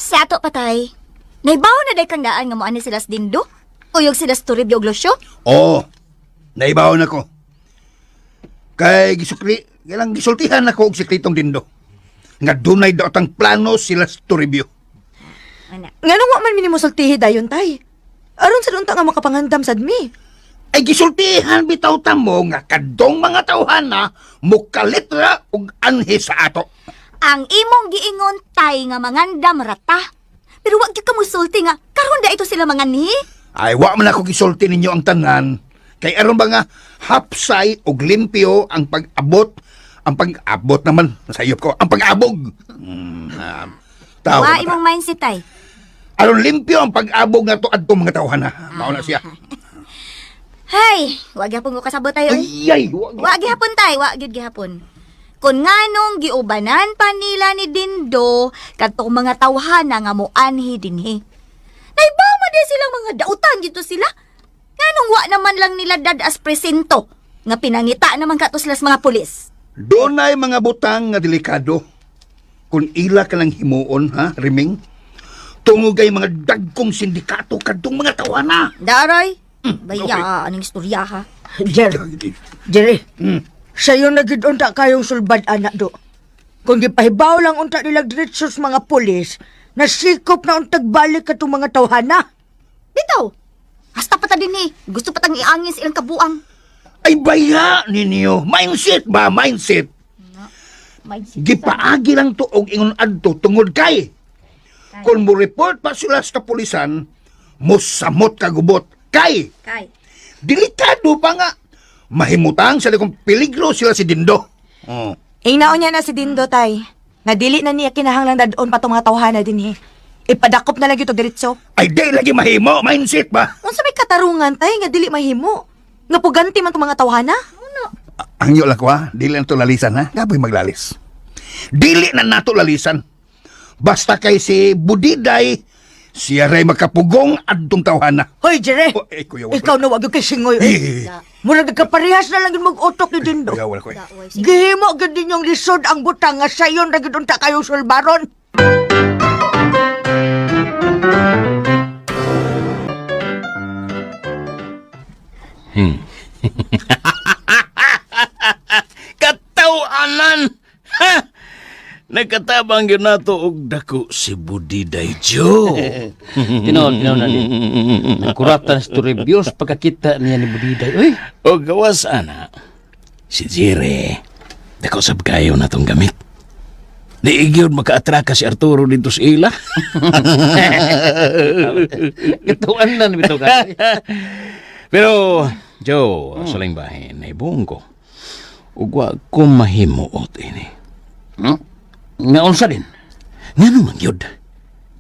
Sa ato patay. Naibaw na day kang daan nga moani sila sa Dindo? Uyog sila sa Toribio ug Lucio? Oo, naibaw na ko. Kay gisukli, kailang gisultihan ako og sikritong Dindo. Nga dunay daotang plano sila sa Toribio. Ana. Nganong wa man minimusultihi dayon tay? Aron sa unta nga makapangandam sad mi. Ay gisultihan bitaw ta mo nga kadong mga tawhana mukalitra og anhi sa ato. Ang imong giingon tay nga mangandam rata. Pero wa gyud ka musulti nga karon da ito sila mga ni. Ay wa man ako gisulti ninyo ang tanan kay aron ba nga hapsay og limpyo ang pag-abot naman sa iyo ko ang pag-abog. Tao Wa ba ta? imong mindset tay. Aron limpyo ang pag-abog nga to adto mga tawhana. Mao na siya. Hay, wa gyapon ko kasabot tayo. Ay ay wa Wa gihapon tay, wa gyud gihapon. Kun nganong giubanan pa nila ni Dindo kadtong mga tawhana nga moanhi dinhi. Naibaw man din silang mga dautan dito sila. Nganong wa naman lang nila dad as presinto nga pinangita naman kato sila sa mga pulis. Dunay mga butang nga delikado. Kung ila ka lang himuon, ha, Riming? Tungod kay mga dagkong sindikato kadtong mga tawana. Daray, baya anong istorya ha. Jer, Jerry, sayo na gid unta kayong sulbad anak do. Kung gipahibaw lang unta nila diretso sa mga pulis, nasikop na untag balik katong mga tawhana. Bitaw. Hasta pa ta dinhi. Gusto pa tang iangin sa ilang kabuang. Ay baya ninyo. Mindset ba? Mindset. Mindset. Gipaagi lang to og ingon adto tungod kay. Kung mo report pa sila sa kapulisan, mosamot kagubot. Kay, Kay. delikado pa nga. Mahimutang sila kung peligro sila si Dindo. Oh. Ingnaon niya na si Dindo tay. Nga dili na niya kinahanglan dadon pa tong mga tawhana dinhi. Ipadakop na lang gyud og diretso. Ay di lagi mahimo. Mindset ba? Unsa may katarungan tay nga dili mahimo? Nga puganti man tong mga tawhana? Ang lang ko ha, dili na to lalisan ha. Gaboy maglalis. Dili na nato lalisan. Basta kay si Budiday, siya ray makapugong adtong tawhana. Hoy, Jerry! Oh, eh, kuya, wala. Ikaw na wag yung kay singoy. Eh, Eh. Murag nagkaparehas na lang yung mag-utok ni Dindo. Kuya, wala ko eh. Gihimo gyud ninyong lisod ang butang nga sayon ra gyud unta kayong sulbaron. Katawanan! Ha! Nagkatabang yun nato og dako si Budiday Joe. Tinuod, tinuod na din. Nagkuratan sa Toribio sa pagkakita niya ni Budiday. Uy, O gawas ana, si Jerry, dako sab kayo na tong gamit. Di igyod makaatraka si Arturo dito sa ila. katuan na bitaw ka. Pero, Joe, sa lang bahin, naibuong ko. Ug wa ko mahimuot ini. Nga unsa din? Ngano man gyud?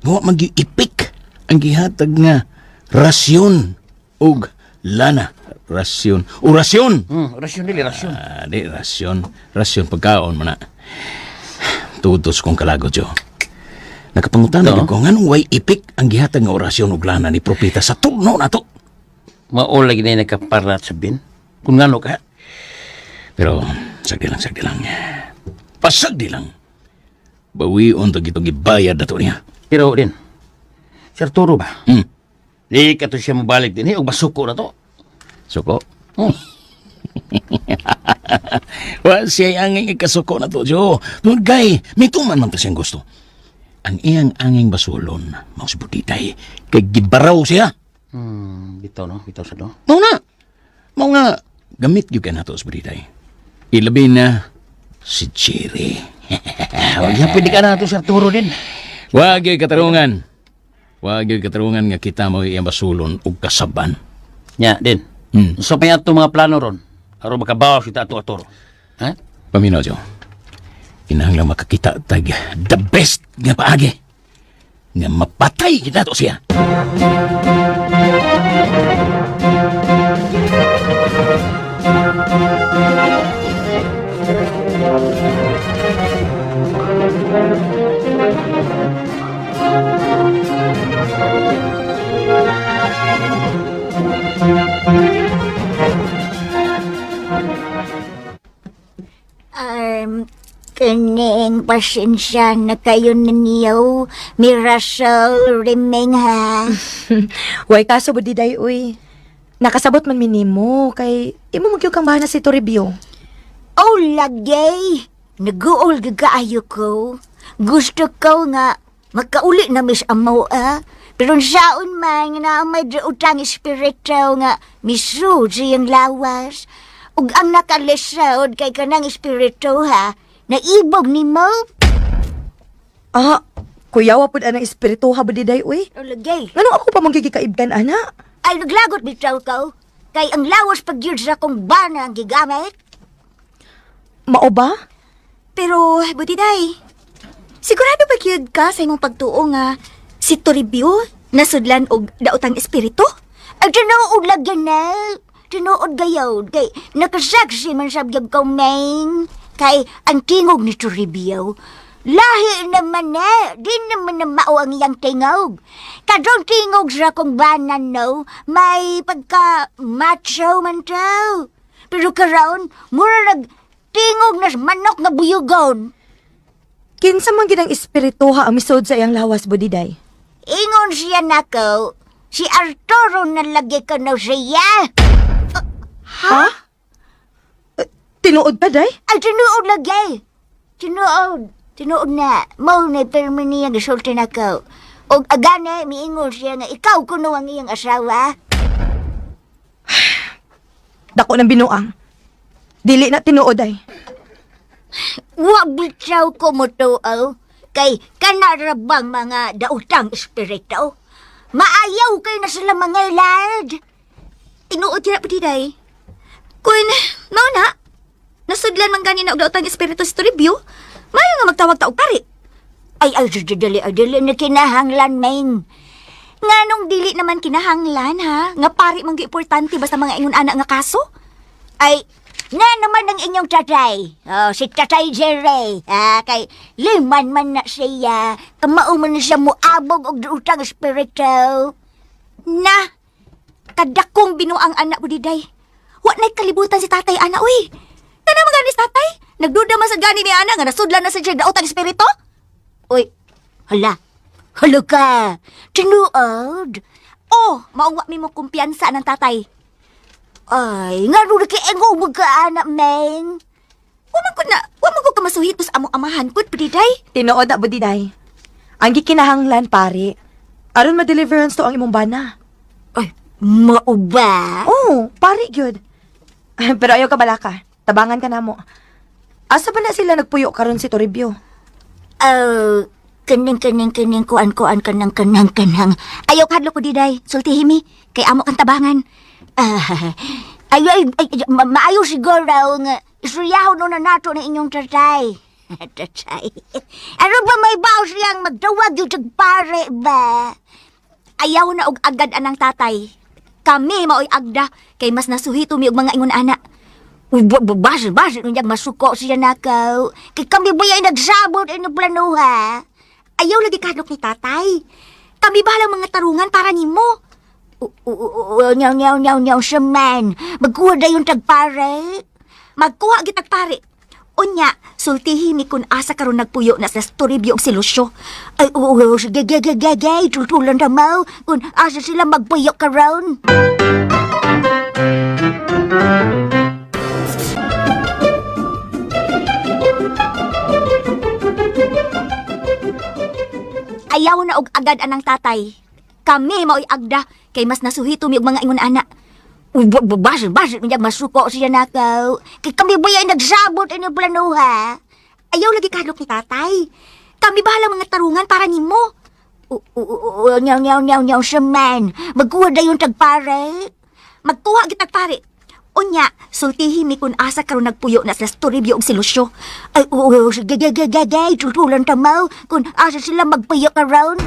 Nga wa man gyud ipik Ang gihatag nga rasyon ug lana. Rasyon. O rasyon! Rasyon dili, rasyon. Ah, di, rasyon. Rasyon pagkaon man na. Tutos kong kalagot, Jo. Nakapangutan na ko, nganong way ipik ang gihatag nga orasyon ug lana ni Propeta sa turno na to. Mao lagi na nakaparat sa bin. Kung ngano ka. Pero, sagdi lang, sagdi lang. Pasagdi lang. Bawion to gitong gibayad na to niya. Pero din, si Arturo ba? Hmm. Di ka to siya mabalik din, eh, og basuko na to. Suko? Hmm. Wa siya ang anging ikasuko na to, Jo. Tungod kay, may tuman man to siyang gusto. Ang iyang anging basulon, mao si Buditay, kay gibaraw siya. Bitaw no, bitaw sa no. Mao na. Mao nga, gamit gyud kay nato sa Buditay. Ilabi na si Jerry. Wag yan, pwede ka na to si Arturo din. Wa gyud katarungan. Wa gyud katarungan nga kita mo iyang basulon og kasaban. Nya, din. So pa ato mga plano ron. Aron makabawas kita ato Arturo. Ha? Paminaw, Jo. Kinahanglan makakita tag the best nga paagi. Nga mapatay kita to siya. Kining pasensya na kayo ninyo. Mi Russell Reming ha. Way kaso budiday uy. Nakasabot man minimo kay imo magyud kang bahana si Toribio. Oh, lagay. Naguol gagaayo ko. Gusto ko nga makauli na mis amaw ah. Pero saon man nga naa may utang espiritu nga misud siyang lawas. Ug ang nakalisod kay kanang espiritu ha, naibog ni mo. Ah, kuyawa pud anang espiritu ha budiday uy. Oh, lagay. Nganong ako pa manggigikaibgan ana? Ay, naglagot bitaw ko. Kay ang lawas pag yun sa akong bana ang gigamit. Mao ba? Pero, Budiday, sigurado ba gyud ka sa imong pagtuo nga si Toribio nasudlan og daotang espiritu? Ay, tinuod lagi na. Tinuod gayon. Kay nakasaksi man sabyag ko, Meng. Kay ang tingog ni Toribio, lahi naman na. Di naman na mao ang iyang tingog. Kadong tingog sa akong banan, no, may pagka macho man to. Pero karon, mura nag tingog na sa manok nga buyugon. Kinsa man gid ang espiritu ha ang misud sa iyang lawas budiday? Ingon siya nako, si Arturo na lagi ko na siya. Ha? Eh, tinuod ba day? Ay, tinuod lagi. Tinuod. Tinuod na. Mao na pirmi niya gisulti nako. Og agane, miingon siya nga ikaw kuno ang iyang asawa. Dako ng binuang. Dili na tinuod ay. Wa bitaw ko mo tuo. Kay kanarabang mga dautang espiritu. Maayaw kay na sila mga lad. Tinuod yun na, Budiday. Kun, mao na, nasudlan man gani na og daotang espiritu si Toribio, mayo nga magtawag ta og pari. Ay, ay, dali, ay, dali na kinahanglan, Meng. Nganong dili naman kinahanglan ha, nga pari man gyud importante basta mga ingon ana nga kaso? Ay, na naman ang inyong tatay. Oh, si Tatay Jerry. Ah, kay liman man na siya. Kamao man na siya muabog og utang espiritu. Na, kadakong binuang anak budiday. Wa na'y kalibutan si tatay ana uy. Kana man gani si tatay? Nagduda man sa gani ni ana nga nasudlan na sa siya daotang espiritu? Uy, hala. Hala ka. Tinuod. Oh, maungwa mi mo kumpiyansa ng tatay. Ay, nga ro kay engo magkaanak, Meng. Wa man ko na, wa man ko kamasuhitos among amahan pud budiday. Tinuod na budiday. Ang gikinahanglan pare. Aron ma-deliverance to ang imong bana. Ay, mauba. Oh, pare gyud. Pero ayaw ka balaka. Tabangan ka namo. Asa ba na sila nagpuyo karon si Toribio? Oh, kaning kaning kaning kuan kuan kanang kanang kanang. Ayaw kadlo ko diday, sultihi mi kay amo kang tabangan. Ah, ay, ay, ay, maayo siguro nga istoryaho no na nato na inyong tatay. Tatay. Ano ba may baos siyang magtawag yung pare ba? Ayaw na og agad anang tatay. Kami maoy agda kay mas nasuhito mi og mga ingon ana. Uy, bas, bas, unyag masuko siya nakaw. Kay kami ba yung nagsabot ini plano ha? Ayaw lagi kadlok ni tatay. Kami bahalang mga tarungan para nimo. Nyaw, nyaw, nyaw, nyaw, siya man. Magkuha na yung tagpare. Magkuha gitag pare. Unya, sultihi mi kun asa karon nagpuyo na sa Toribio og si Lucio. Ay, oo, oo, sige, ge, ge, ge, ge, tultulan na mo. Kung asa sila magpuyo karon. Ayaw na og agad anang tatay. Kami maoy agda kay mas nasuhito mi og mga ingon ana. Uy, bas, bas, unyag masuko siya nakaw. Kay kami ba yung nagsabot ini plano ha? Ayaw lagi kadlok ni tatay. Kami bahalang mga tarungan para nimo. Nyaw, nyaw, nyaw, nyaw, siya man. Magkuha na yung tagpare. Magkuha gitag pare. Unya, sultihi mi kun asa karon nagpuyo na sa Toribio og si Lucio. Ay, oo, oo, sige, ge, ge, ge, ge, tultulan ta mo. Kung asa sila magpuyo karon.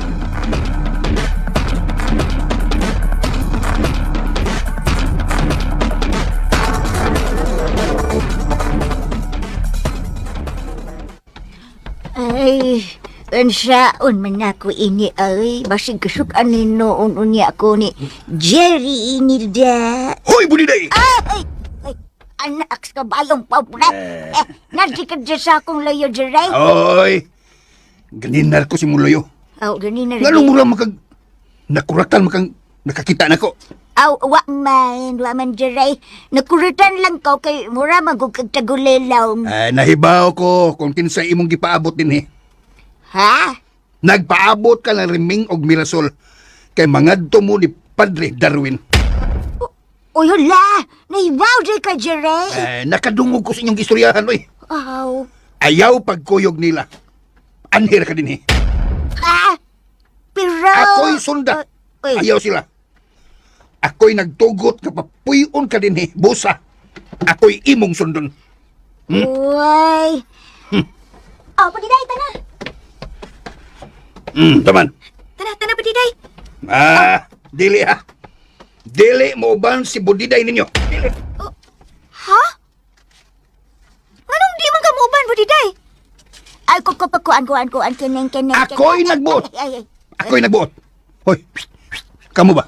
Ay, unsaon man ako ini ay, basig kasuk-an ni noon unya ako ni Jerry Inilda. Hoy, Budiday! Ay, ay, anak sa kabayong pobre. Eh, nandikad dyan sa akong layo, Jerry. Oy! Ganinar ko si Muloyo. Aw, ganin na rin. Nganong mura makag... Nakuratan makang nakakita nako. Aw, wa man, wa man, Jerry. Nakurutan lang ko kay mura magugkag tagulelaw. Ay, nahibaw ko kung kinsay imong gipaabot dinhi. Ha? Nagpaabot ka ng Reming og Mirasol kay mangadto mo ni Padre Darwin. Uy, hala! Nahibaw di ka, Jerry. Ay, nakadungog ko sa inyong istoryahan, oy. Aw, Ayaw pagkuyog nila. Anhir ka dinhi. ah, pero... Ako'y sunda. Uy. Ayaw sila. Ako'y nagtugot nga papuyon ka dinhi, busa. Ako'y imong sundon. Uy. Oh, padiday tana. Taman. Tana, tana padiday. Ah, dili ha. Dili mo uban si Budiday ninyo. Dili. Ha? Nganong di man ka muuban padiday? Ay, kukupakuan, kuan, kuan, kineng, kineng. Ako'y nagbuot. Ay, ay, ay. Ako'y nagbuot. Hoy, psst, psst, kamo ba?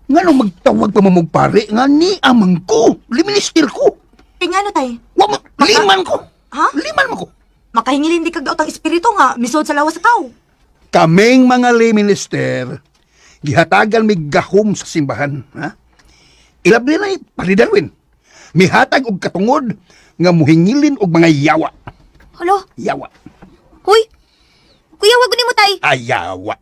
Nganong magtawag pa mo pare nga ni amang ko, liminister ko. Tingano tay, Wa mo, liman ko. Ha? Liman mo ko. Makahingilin di kag daot ang espiritu nga misod sa lawas sa tao. Kaming mga lay minister, gihatagan mi gahom sa simbahan. Ha? Ilabli na Padre Darwin. Mihatag og katungod nga muhingilin og mga yawa. Halo, Yawa. huy. Kuya, wag nimo tay. Ayawa.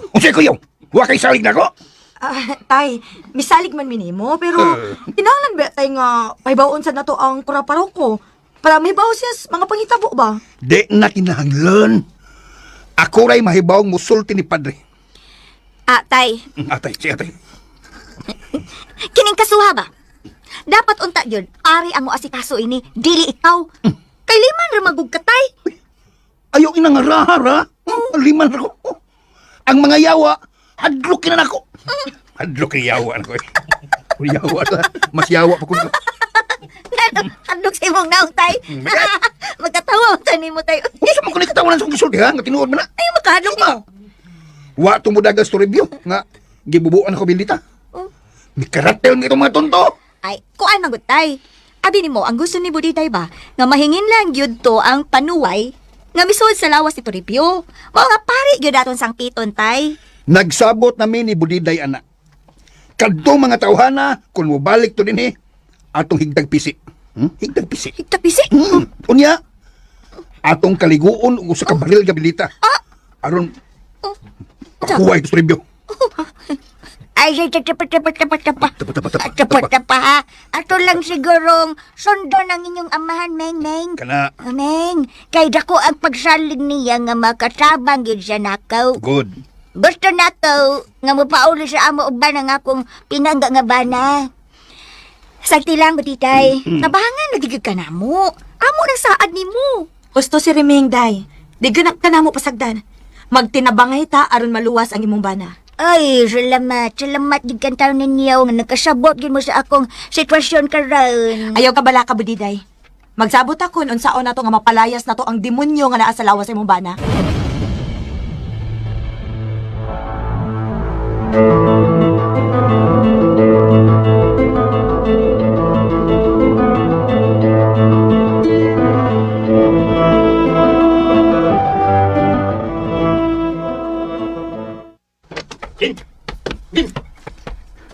Unsay ko yaw? Wa kay salig nako. Ah, tay, misalig man minimo pero kinahanglan ba tay nga pahibaw-on sa nato ang kura paroko para mahibaw siya sa mga panghitabo ba? Di na kinahanglan. Ako ray mahibaw musulti ni Padre. Ah, tay. Atay, si atay. Kining kasuha ba? Dapat unta yun, ari ang moasikaso ini, dili ikaw. Kay liman ra magug ka, tay. Ayaw inangarahara. Liman ra ko. Oh. Ang mga yawa, hadlok na nako. Hadlok kay yawa nako. Eh. Yawa ta. Mas yawa pa kun. Handok sa imong naong, tay. Magkatawa ta nimo tay. Unsa man ko ni katawanan sa akong gisulti ha? Nga tinuod man na. Ay, makahadlok mo. Wa tumudagas to review nga gibubuan ako bindita. Mikaratel nga itong mga tonto. Ay, kuan man gud tay. Abi nimo ang gusto ni Budiday ba nga mahingin lang gyud to ang panuway nga misuod sa lawas ni Toribio. Mao nga pare gyud aton sang piton tay. Nagsabot nami ni Budiday ana. Kadtong mga tawhana kung mobalik to dinhi atong higtag pisi. Higtag pisi. Higtapisi. Unya atong kaliguon og usa ka baril nga bilita. Aron pakuway to sa review. Ay, ay, tapa, tapa, tapa, tapa. Tapa, tapa, tapa, Tapa, tapa, ha? Ato lang sigurong sundo ng inyong amahan, Meng, Meng. Kana Meng, kay dako ang pagsalig niya nga makatabang gid siya nakaw. good. Gusto nakaw nga mopauli sa amo uban ang akong pinangga nga bana. Sagti lang Budiday. Nabahangan lagi gyud ka namo. Amo nang saad nimo. Gusto si Reming day. Di ganak ka namo pasagdan. Magtinabangay ta aron maluwas ang imong bana. Ay, salamat. Salamat gid kang taon ninyo nga nagkasabot gid mo sa akong sitwasyon karon. Ayaw ka bala ka, Budiday. Magsabot ako unsaon na to nga mapalayas na to ang demonyo nga naa sa lawas sa imong bana.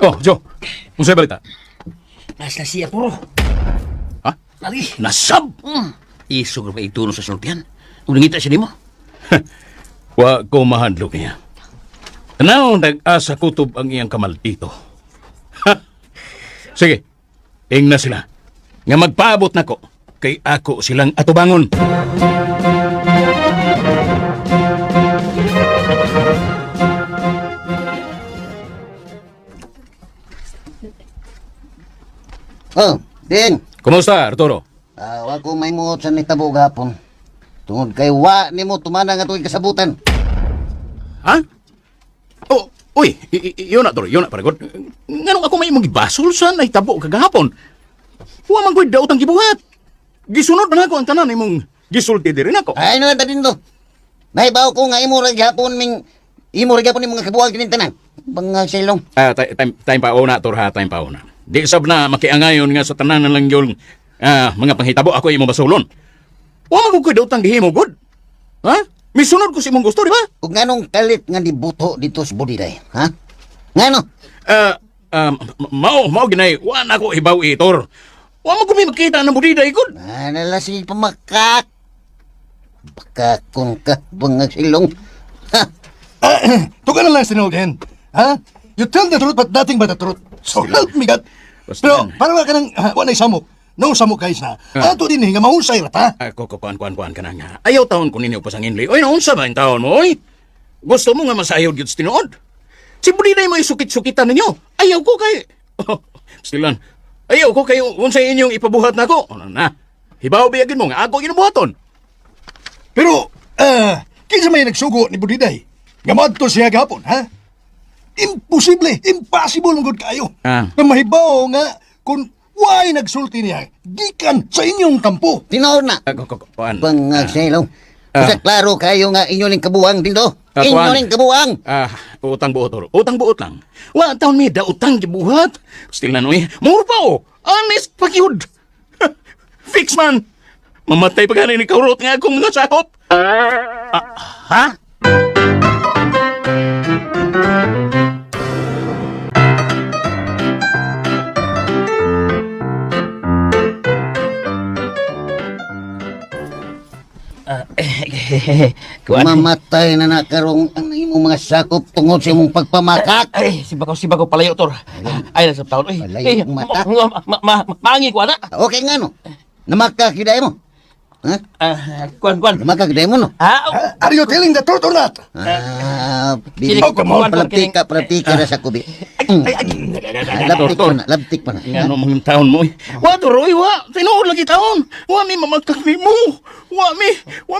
Oh, Joe. Unsay balita? Nasa siya puro. Ha? Lagi. Nasab! Isog pa ituno sa sultian. Ug nangita siya nimo. Wa ko mahadlok niya. Tanaw nag-asa kutob ang iyang kamaldito. Ha! Sige, ing na sila. Nga magpaabot nako kay ako silang atubangon. Oh, din. Kumusta, Arturo? Ah, wa ko may muot sa nitabo gahapon. Tungod kay wa nimo tumana nga tuig kasabutan. Ha? Oh, uy, yun na, Toro, yun na, paragod. Nganong ako may imong gibasol sa nahitabo kagahapon? Wa man ko'y daot ang gibuhat. Gisunod na ako ang tanan imong gisulti diri nako. Ay no ta dindo. Nahibaw ko nga imo ra gihapon ming imo ra gihapon ning mga kabuwag kining tanan. Bangag sa ilong. Ah, time, time pa una, Tor, ha, time pa una. Di sab na makiangayon nga sa tanan na lang yung mga panghitabo ako imong basulon. Wa man ko'y daot ang gihimo, good. Ha? Misunod ko sa imong gusto, di ba? Ug nganong kalit nga nibuto dito sa Budiday, ha? Ngano? Ah, mao ginay, wa na ako hibaw itor. Wa man ko may makita ng budiday, good. Nala si pamakak. Baka kung ka bangag sa ilong. Ha? Tugan na lang sinultihan. Ha? You tell the truth but nothing but the truth. So help me God. Basta Pero yan. para ka nang wa na'y samok. No samok guys na. Ato din eh, nga mahusay ra ta. Ako ko kuan kuan kuan ka na nga. Ayaw taon ko ninyo pasanginli. Oy, naunsa ba ang taon mo, oy? Gusto mo nga masayod gyud sa tinuod? Si Budiday mo isukit-sukitan ninyo. Ayaw ko kay... Stilan. Ayaw ko kay unsay inyong ipabuhat nako. Ano na? Hibaw biyagin mo nga ako ginubuhaton. Pero kinsa may nagsugo ni Budiday? Nga moadto siya gahapon, ha? Imposible, impossible man gud kaayo. Ah. Nga mahibaw nga kung why nagsulti niya gikan sa inyong kampo. Tinuod na. Ako ko kuan. Bangag sa ilong. Basta klaro kayo nga inyo ning kabuwang dindo. Ah, Inyo kuan. ning kabuwang. Ah, utang buot oro. Utang buot lang. Wa taon mi da utang gibuhat. Still na noy. Muro pa oh. Honest pagyud. Fix man. Mamatay pa gani ni kaurot nga akong mga sakop. Ah, ha? Kuan. Mamatay na na karong ang imong mga sakop tungod sa imong pagpamakak. Ay, sibako palayo tor. Ay lang sa taon. Ay, Palayo ay, ang mata. maangi ko ana. Okay nga no. Namakak gyud mo. Ha? Ah, kuan kuan. Namakak gyud mo no. Ah, oh. Are you telling the truth or not? Ah, bibi. Oh, come on. Palabtik ka, palabtik ka na sa kubi. Labtik pa na, labtik pa na. Nga no mga taon mo. eh. Wa turoy wa. Tinuod lagi taon. Wa mi mamakak nimo. Wa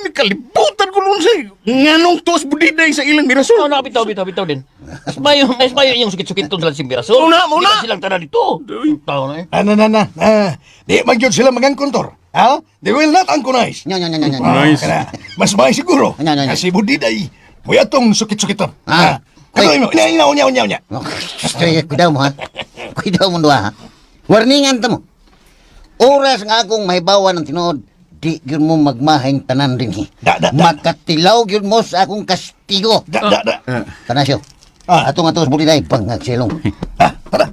mi kalibutan ko nun say. Nganong tos budiday sa ilang mirasol. No, no, bitaw, bitaw, bitaw din. Mas mayo inyong sukit-sukit tong silang simbiraso. Una, una. Di ba silang tanan dito. Tao na eh. Na na na na. Ah, di man gyud sila magangkon tor. Ha? They will not angkonize. Nyo, nyo, nyo, nyo, nyo. Nice. Kana, mas may siguro. Ano, ano, ano? Kasi Budiday, mo atong sukit-sukiton. Ah. Katuloy mo. Ina, ina, unya, unya, unya. Oh, Sige, kuidaw mo ha. Kuidaw mo duha ha. Warningan ta mo. Oras nga akong mahibawan ng tinuod, di gyud mo magmahing tanan din. eh. Da, da, da. Makatilaw gyud mo sa akong kastigo. Da, da, da. Tanasyo. Ah. Ato nga to sa Budiday, bangag silong. Ah, tara.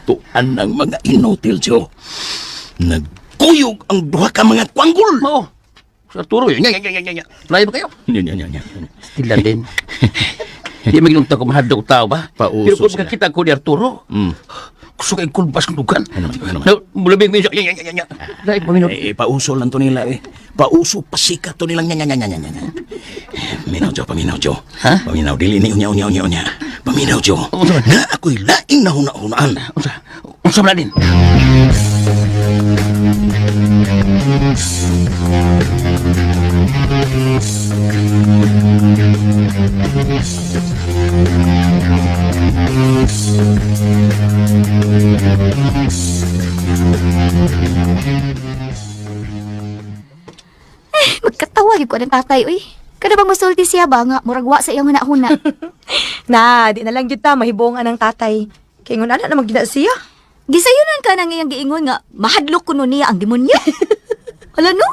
Tuan ang mga inutil, Joe. Nagkuyog ang duha ka mga kwanggol. Mao. Sa turo yun. Nya, nya, nya, nya, nya. Layo ba kayo? Nya, nya, nya, nya. Stila din. Di maginunta ko mahadlok tao ba? Pauso Pero kung sila. makakita ko ni Arturo, gusto kay kulbas ng dugan. Ano man, ano man. Na, mulabing minsan. Nya, nya, nya, nya. Layo pa minut. Eh, pauso lang to nila eh. Pauso, pasikat to nilang nya, nya, nya, nya, nya, nya. Paminaw, Joe, paminaw, Joe. Ha? Paminaw, dili ni unya, unya, unya, unya. Paminaw, Joe. Unsa man? Na ako'y laing nahuna-hunaan. Unsa? Unsa man din? Magkatawa gyud ko ng tatay, uy. Kada bang masulti siya ba nga murag wa sa iyang huna-huna. Na, di na lang gyud ta mahibong anang tatay. Kay ingon ana na magyud na siya. Gisayunan ka nang iyang giingon nga mahadlok kuno niya ang demonyo. Hala no?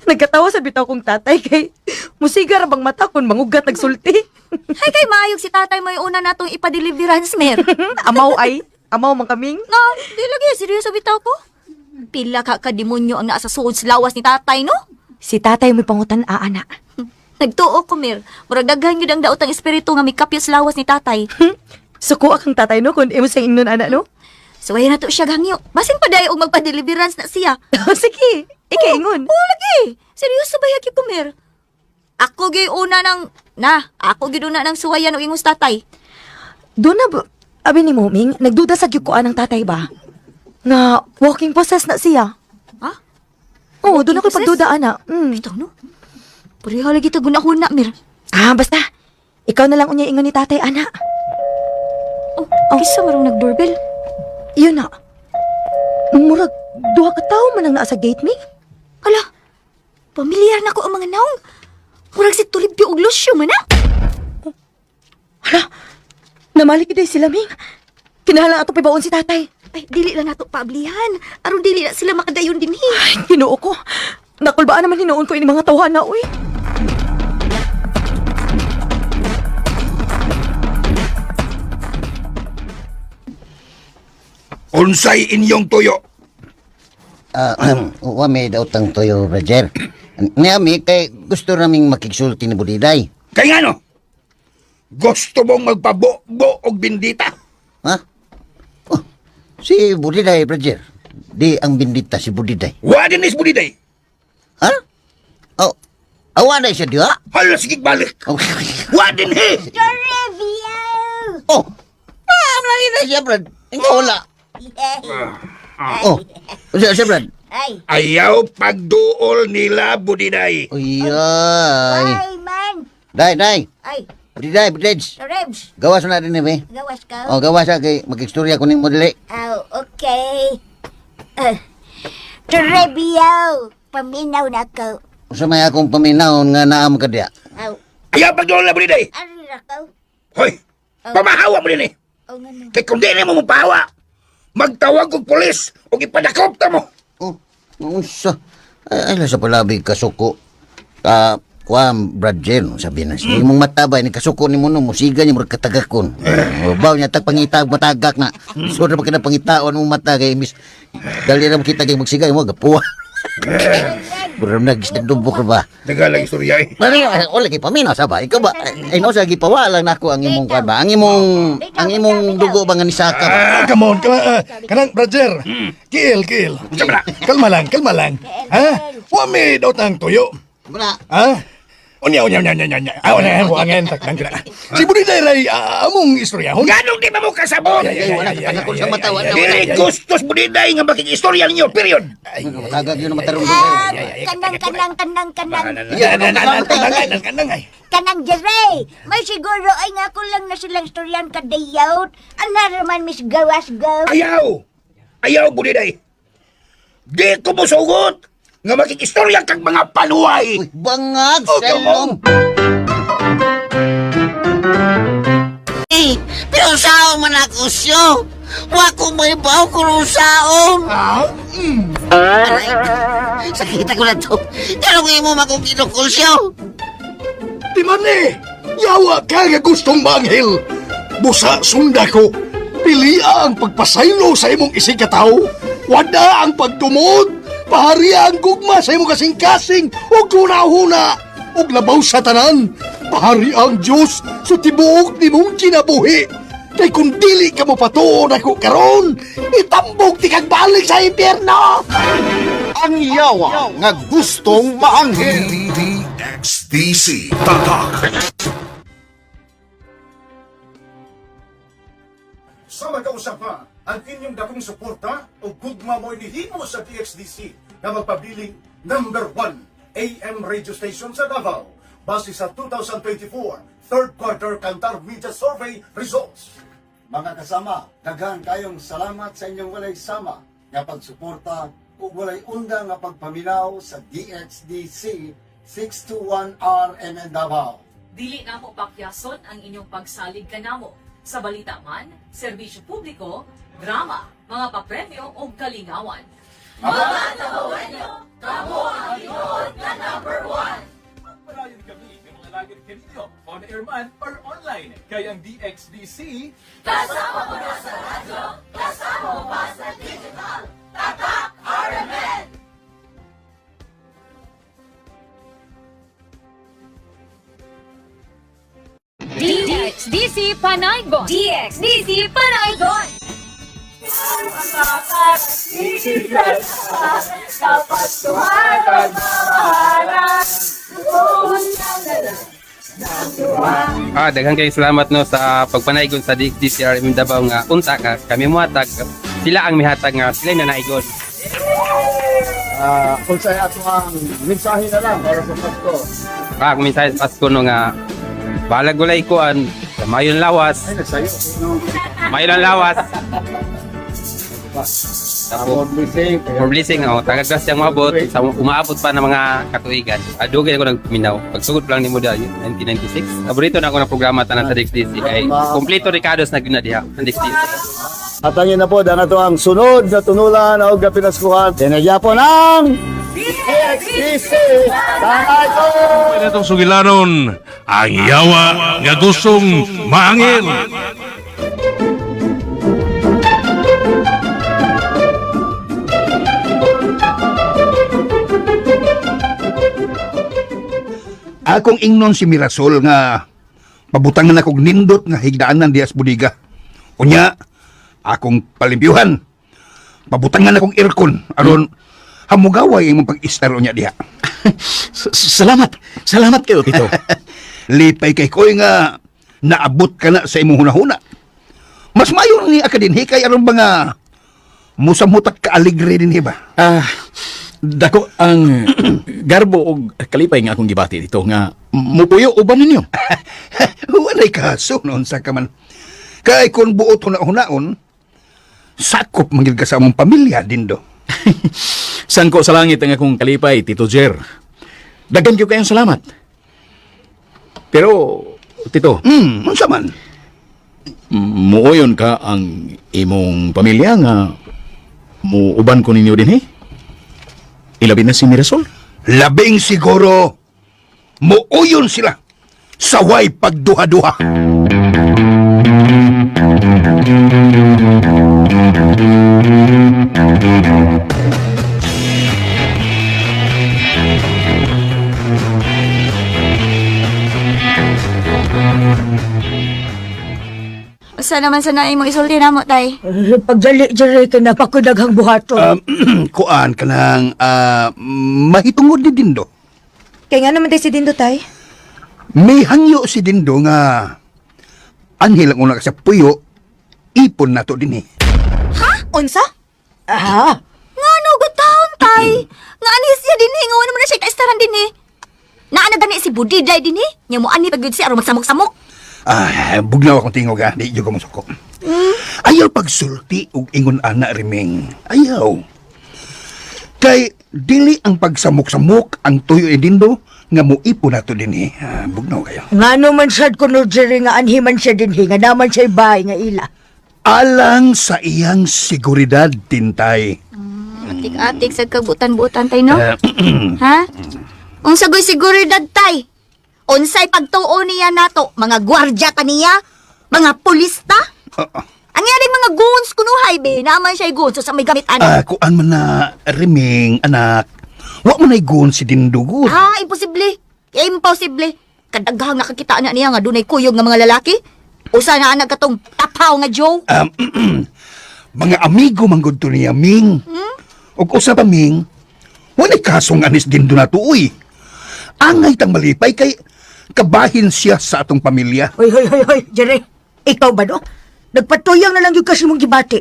Nagkatawa sa bitaw kong tatay kay musiga ra bang mata kun mangugat nagsulti. Hay kay maayog si tatay may una natong ipa-deliverance mer. Amaw ay, amaw man kaming. No, di lagi seryoso bitaw ko. Pila ka ka demonyo ang naa sa suod sa lawas ni tatay no? Si tatay may pangutan aana. Nagtuo ko mer. Murag daghan gyud ang daotang espiritu nga mikapyas lawas ni tatay. Suko akang tatay no kun imo siyang ingnon ana no. So na to siya gangyo. Basin pa dayo og magpa-deliverance na siya. Sige, ikay ingon. Oo, lagi. Seryoso ba yagi ko mer? Ako gyud una ng na, ako gyud una ng suwayan og ingos tatay. Doon na ba, abi ni Moming, nagduda sa gyud ko anang tatay ba? Nga walking possess na siya. Ha? Oo, doon ako Possess? pagduda ana. Bitaw no. Pareha lagi ta gunahuna mer. Ah, basta. Ikaw na lang unya ingon ni tatay ana. Oh, oh. Kisa marong nag-doorbell. Yun na. Murag duha ka tawo man ang naa sa gate mi. Ala, pamilyar na ko ang mga naong. Murag si Toribio og Lucio man ah. Hala, namalik gyud sila ming. Kinahanglan ato pibaon si tatay. Ay, dili lang nato paablihan. Aron dili na sila makadayon dinhi. Ay, Ginoo ko. Nakulbaan naman hinuon ko ini mga tawhana, uy. Unsay inyong tuyo? Ah, wa may daotang toyo, Roger. Niami kay gusto raming makigsulti ni Budiday. Kay ngano? Gusto mong magpabubo og bindita? Ha? Oh, si Budiday, Roger. Di ang bindita si Budiday. Wa din is Budiday. Ha? Oh, awa na siya diha? Hala sige balik. Oh, Wa din he. Toribio! oh. Ah, lagi na siya, Brad. Ikaw wala. Oh, siya, siya, Brad. Ay, Ayaw pagduol nila Budiday. Uy, ay. ay man. Day, day. Ay, Budiday, Budiday. Rebs, Gawas na din, eh. gawas ka. Oh, gawas sa kay makigstorya ko ning modeli. Oh, okay. Toribio, paminaw na ko. Usa may akong paminawon nga naam ka diha. Aw, Ayaw pagduol nila Budiday. ari ra ko. Hoy, pamahawa mo din eh. Oh, ngano. Kay kung di na mo mapahawa, magtawag og pulis o ipadakop ta mo. Oh, unsa? Ay, ay sa palabi kasuko. Ah, kuan Brad Jen, sabi na siya. Imong matabay ni kasuko ni mo no, musiga niya murag katagakon. Oh, baw niya tag pangitag matagak na. So na ba pangitaon mong mata kay miss. Dali ra makita kay magsiga mo gapuwa. Buram na gisdubok ba. Tagalog istorya eh. Mari, wala kay paminaw sa ba? Ikaw ba? Ay, no, sa gipawa lang nako ang imong kuan ba? Ang imong dugo ba nga ni Saka ba? Ah, come on, come on. Kanang, Roger. Kiil, kiil. Kalma lang, kalma lang. Ha? Wa may daotang tuyo. Wala. Ha? Unya, unya, unya, unya, unya. Ah, unya, buangin, takdan ka na. Si Budiday ray, among istoryahon. Ganong di ba mo kasabot? Ay, wala ka tanakol sa mata, wala, wala. Dili gustos Budiday nga makikistorya ninyo, period. Matagag yun ang matarong dugo. Ah, kanang, kanang, kanang, kanang. Kanang, kanang, ay. Kanang Jere, may siguro ay nga ko lang na silang istoryan kadayot. Ana raman miss gawas go. Ayaw! Ayaw, Budiday! Di ko musugot nga makikistorya kag mga paluay! Uy, bangag, Oh, come on. selong. Eh, pero sao man ako siyo? Wa ko may baw kung saon. Aray, sakita ko na to. Pero ngayon mo makong kinukul siyo. Di man eh! Yawa ka nga gustong manghil! Busa sunda ko! Pilia ang pagpasaylo sa imong isikataw! Wada ang pagtumod! Paharia ang gugma sa imong kasing-kasing ug huna-huna! Ug labaw sa tanan! Pahari ang Diyos sa tibuok nimong kinabuhi! Kay kung dili ka mo patuon ako karon, itambog ti kag balik sa impyerno! Ang yawa nga gustong maanghel. DXDC Tatak. Sa magkausapa, ang inyong dakong suporta o gugma mo inihimo sa DXDC na magpabiling number 1 AM radio station sa Davao base sa 2024 third quarter Kantar Media Survey results. Mga kasama, daghan kayong salamat sa inyong walay sama nga pagsuporta ug walay undang nga pagpaminaw sa DXDC 621 RMN Davao. Dili namo pakyason ang inyong pagsalig kanamo sa balita man, serbisyo publiko, drama, mga papremyo o kalingawan. Mga Dabawenyo, kamo ang tinuod na number one! Palayon kami ng mga lagid kaninyo, on air man or online. Kaya ang DXDC, Kasama mo na sa radyo, kasama mo pa sa digital! Tatak RMN! DXDC Panaygon! DXDC Panaygon! Daghan kayo salamat no sa pagpanaygon sa DCRM Davao nga unta nga kami muhatag sila ang mihatag nga sila na naigon. Kung sa ato ang mensahe na lang para sa Pasko. Kung mensahe sa Pasko no nga balag gulay kuan mayon lawas. Ay, nagsayo. No? Mayon ang lawas. More blessing. More blessing oh, tagag siyang maabot sa umaabot pa ng mga katuigan. Dugay ako nagpaminaw. Pagsugod pa lang nimo dahil 1996. Paborito na ako ng programa tanan sa DXDC kay kompleto Ricardo's na gyud na diha ang DXDC. Atangin na po, na to ang sunod na tunulan o pinaskuhan. Tinagya po ng DXDC! Tanay ko! Pwede itong sugilanon, ang yawa nga gustong maangil. Akong ingnon si Mirasol nga pabutangan akong nindot nga higdaanan diya sa budiga. Unya, akong palimpyuhan. Pabutangan akong aircon aron hamugaway imong pag-istar unya diha. Salamat. Salamat kayo, Tito. Lipay kay koy nga naabot ka na sa imong hunahuna. Mas mayo ni akadinhi kay aron ba nga musamhutak ka aligre dinhi ba? Dako ang garbo og kalipay nga akong gibati dito nga mupuyo uban ninyo. Walay kaso noon sa kaman. Kay kung buot huna-hunaon, sakop manggil ka sa among pamilya dindo. Sangko sa langit ang akong kalipay, Tito Jer. Daghan gyud kayong salamat. Pero, Tito. Unsa man? Muoyon ka ang imong pamilya nga muuban ko ninyo din, eh? Ilabi na si Mirasol. Labing siguro, muuyon sila saway pagduha-duha. Usa naman sa naay mo isulti na mo, tay. Pagdali, Jerry, ka na pakudaghang buhaton. Kuan ka ng mahitungod ni Dindo. Kaya nga naman tayo si Dindo, tay. May hangyo si Dindo nga anhel ang una ka sa puyo, ipon na to din eh. Ha? Unsa? Ah, Nga no, good taon, tay. Nga ani siya dinhi, nga wala man na siya kaistaran dinhi. Naa na gani si Budiday dinhi. Nya mo ani pag gyud siya aron magsamok-samok. Bugnaw akong tingog ha, di ko masuko. Ayaw pagsulti og ingon ana rimeng. Ayaw. Kay dili ang pagsamok-samok ang tuyo ni Dindo nga muipo na to din eh. Bugnaw kayo. Nga naman sad ko no, Jerry, nga anhiman siya dinhi, nga naman siya bahay nga ila. Alang sa iyang seguridad, Tintay. Atik-atik sa kabutan-butan tay no. Ha? Unsa goy seguridad tay? Unsay pagtuo niya nato? Mga gwardya ka niya? Mga pulista? Ang yaring mga goons kunuhay be, naman siya goons so sa may gamit ana. Kuan man na rimeng, anak. Wa man ay gun si Dindo gud. Ah, imposible. Imposible. Kadaghang nakakita na niya nga dunay kuyog nga mga lalaki. Usa na anak katong tapaw nga Joe. Mga amigo man gud to niya, Ming. Ug usa pa, Ming, walay kasong anis Dindo na tuoy. Angay tang malipay kay kabahin siya sa atong pamilya. Hoy, hoy, hoy, hoy, Jerry. Ikaw ba, no? Nagpatuyang na lang yung kasi mong gibati.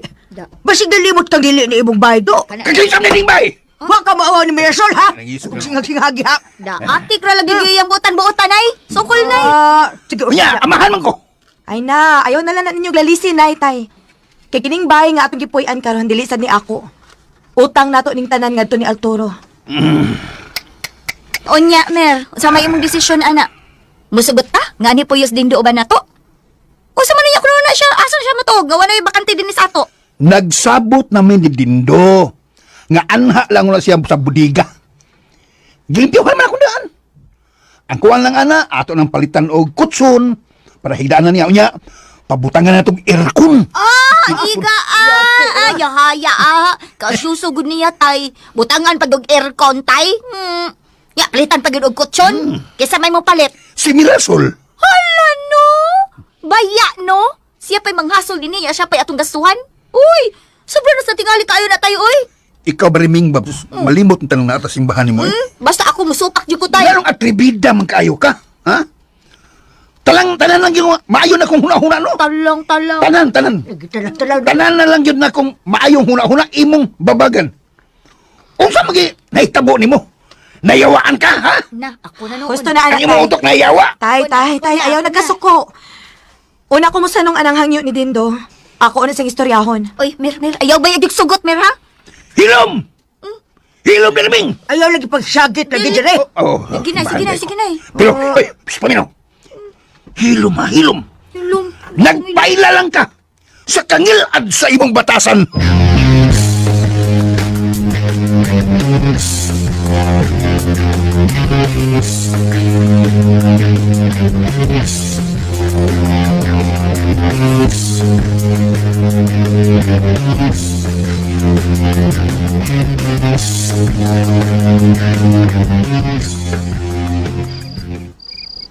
Basig nalimot kang dili ni imong bahay, do. Kaglisam ni bay! Wa ka maawa ni Mirasol, ha? Nangisog Kung singhag-singhagi, ha? Da, atik ra lagi gyud ang buotan-buotan ay. Sukol nay. Sige, Unya, amahan man ko. Ay na, ayaw na lang na ninyo glalisin, nay, tay. Kay kining bahay nga atong gipuy-an karon dili sad ni ako. Utang nato ning tanan ngadto ni Arturo. Unya, Mer, sa may imong desisyon, ana. Musugot ta? Nga ni Puyos Dindo ba na to? Unsa man niya kuno na siya? Asa na siya matuog? Nga wala bakante din sa ato. Nagsabot namin ni Dindo. Nga anha lang na siya sa budiga. Gilimpiyohan man akong daan. Ang kuwan lang ana, ato nang palitan og kutsun para higdaan na niya unya. Pabutangan na itong aircon. Ah, iga ah, ah, yahaya ah. Kasusugod niya tay. Butangan pag og aircon tay. Ya, palitan pag og kutson. Kaysa may mo palit. Si Mirasol. Hala no. Baya no. Siya pa'y manghasol din niya, siya pa'y atong gastuhan. Uy, sobra na sa tingali kayo na tayo, uy. Ikaw ba rin, Babs? Malimot ang tanong na atas simbahan ni mo. Eh. Basta ako musupak jud ko tay. Ganong atribida man kaayo ka? Ha? Talang, tanan lang yun. Maayo na kong huna-huna, no? Talang, talang. Tanan, tanan. Talang, talang. Tanan na lang yun na kung maayong huna-huna, imong babagan. Unsa magi nahitabo nimo? Nayawaan ka, ha? Na, ako na noon. Gusto na anak. Ang imong utok nayawa. Tay, tay, tay, ayaw nagkasuko. Una ko mo nung anang hangyo ni Dindo. Ako una siyang istoryahon. Uy, Mer, Mer, ayaw ba yung sugot, Mer, ha? Hilom! Hilom, Lerming! Ayaw lagi pagsagit lagi dire. Oh, Sige na, sige na, sige na. Pero, oy, psh, paminaw. Hilom, ha, hilom. Hilom. Nagpaila lang ka sa kangilad sa imong batasan.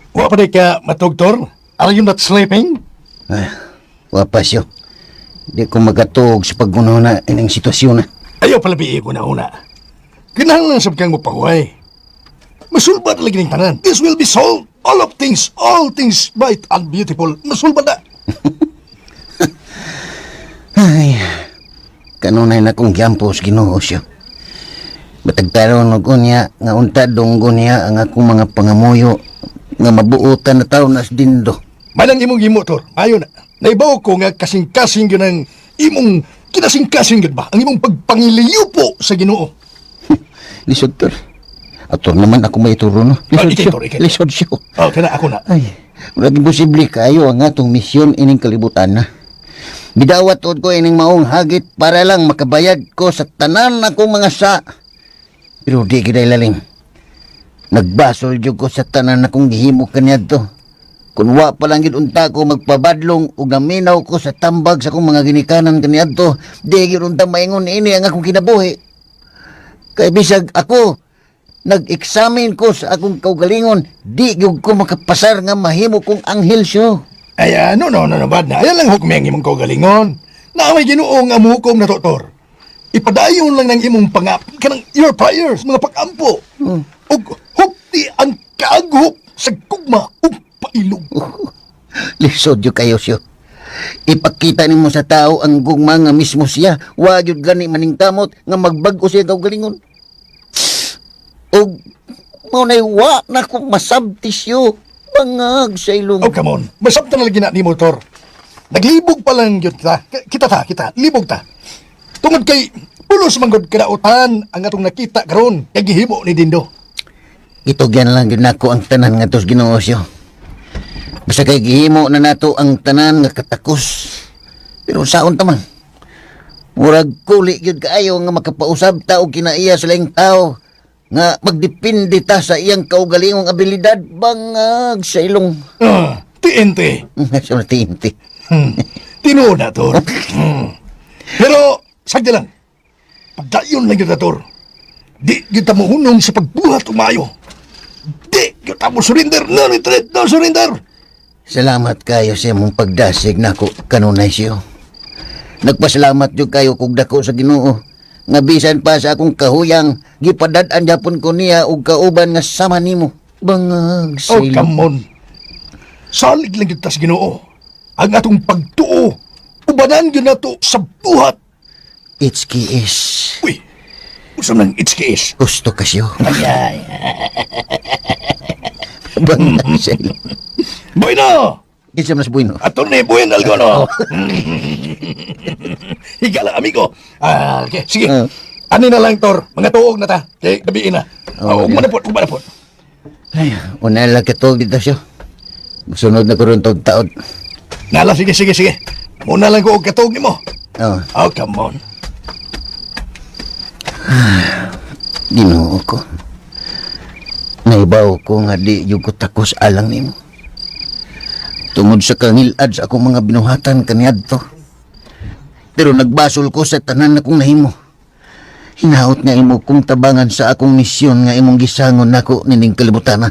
Wa pa di ka matugtor? Are you not sleeping? Ay, wa pa siyo. Di ko magatuog sa paggununa ining sitwasyon na. Ayaw pala biig ko na una. Kinahanglan sab kang mopahuway. Masulbad lagi ning tanan. This will be solved. All of things, all things bright and beautiful. Masulbad na. Ay, kanunay na kong giampo sa Ginoo siyo. Batag taron og unya nga unta dunggo niya ang akong mga pangamuyo nga mabuotan na taon nas Dindo. Manang imong gimo, Tor. Ayo na. Naibaw ko nga kasing-kasing yun ang imong kinasing-kasing yun ba? Ang imong pagpangiliyupo sa Ginoo. Lisod tol. Ator naman ako may ituro no. Lisod Ah, ikay, siyo. Tor, ikay. Lisod siyo. Oh, kana ako na. Ay, murag imposible kayo ang atong misyon ining kalibutan na. Bidawat od ko ining maong hagit para lang makabayad ko sa tanan akong mga sa. Pero di giday lalim. Nagbasol jud ko sa tanan akong gihimo kaniadto. Kun wa pa lang gid unta ko magpabadlong ug naminaw ko sa tambag sa akong mga ginikanan kaniadto, di gyud unta maingon ini ang akong kinabuhi. Kay bisag ako nag-examine ko sa akong kaugalingon, di gyud ko makapasar nga mahimo kong anghel siyo. Ay, no, no, no, no, bad na. Ayan lang hukmi ang imong kaugalingon. Na may Ginoo nga muhukom na to, Tor. Ipadayon lang ng imong pangap, kanang your prayers, mga pag-ampo. Ug hukti ang kaaghop sa gugma ug pailog. Lisod yun kayo siyo. Ipakita nimo sa tao ang gugma nga mismo siya. Wa gyud gani maningkamot nga magbag-o siya kaugalingon. Ug mao nay wa na ko masabti siyo. Bangag sa ilong. Oh, come on. Masabtan na lagi na ni motor. Naglibog pa lang yun kita. Kita ta, kita. Libog ta. Tungod kay pulos manggod kadautan ang atong nakita karon kay gihimo ni Dindo. Itugyan lang gyud nako ang tanan nga tos Ginoo siyo. Basta kay gihimo na nato ang tanan nga katakos. Pero saon ta man? Murag kuli gyud kaayo nga makapausab ta og kinaiya sa laing tao nga magdepende ta sa iyang kaugalingong abilidad bangag sa ilong. Ah, TNT. Sa TNT. Tinuod na, Tor. Pero, sagdi lang. Pagdayon lang yun na, Tor. Di kita mohunong sa pagbuhat umayo. Di kita mo surrender. No retreat, no surrender. Salamat kayo sa imong pagdasig nako kanunay siyo. Nagpasalamat jud kayo kog dako sa Ginoo. Nga bisan pa sa akong kahuyang gipadad-an gyapon ko niya og kauban nga sama nimo. Bangag sa Oh, ilong. come on. Salig lang kita sa Ginoo. Ang atong pagtuo, ubanan yun nato sa buhat. HKS. Uy, usam ng HKS. Gusto ka siyo. Ay, Bangag sa ilong. Bueno! Kinsa man sa bueno? Attorney Buen Algono. Higala, amigo. Ah, okay, sige. Ani na lang, Tor. Mga tuog na ta. Kay gabiin na. Oh, ugma na po, ugma na po. Ay, una lang katog dito siya. Sunod na ko ron tog taod. Nala, sige, sige, sige. Muna lang ko og katuog nimo. Oh. Oh, come on. Ginoo ko. Naibaw ko nga di yung ko takos alang nimo. Tungod sa kangilad sa akong mga binuhatan kaniadto. Pero nagbasol ko sa tanan na kong nahimo. Hinaot nga imo kong tabangan sa akong misyon nga imong gisangon nako nining kalibutana.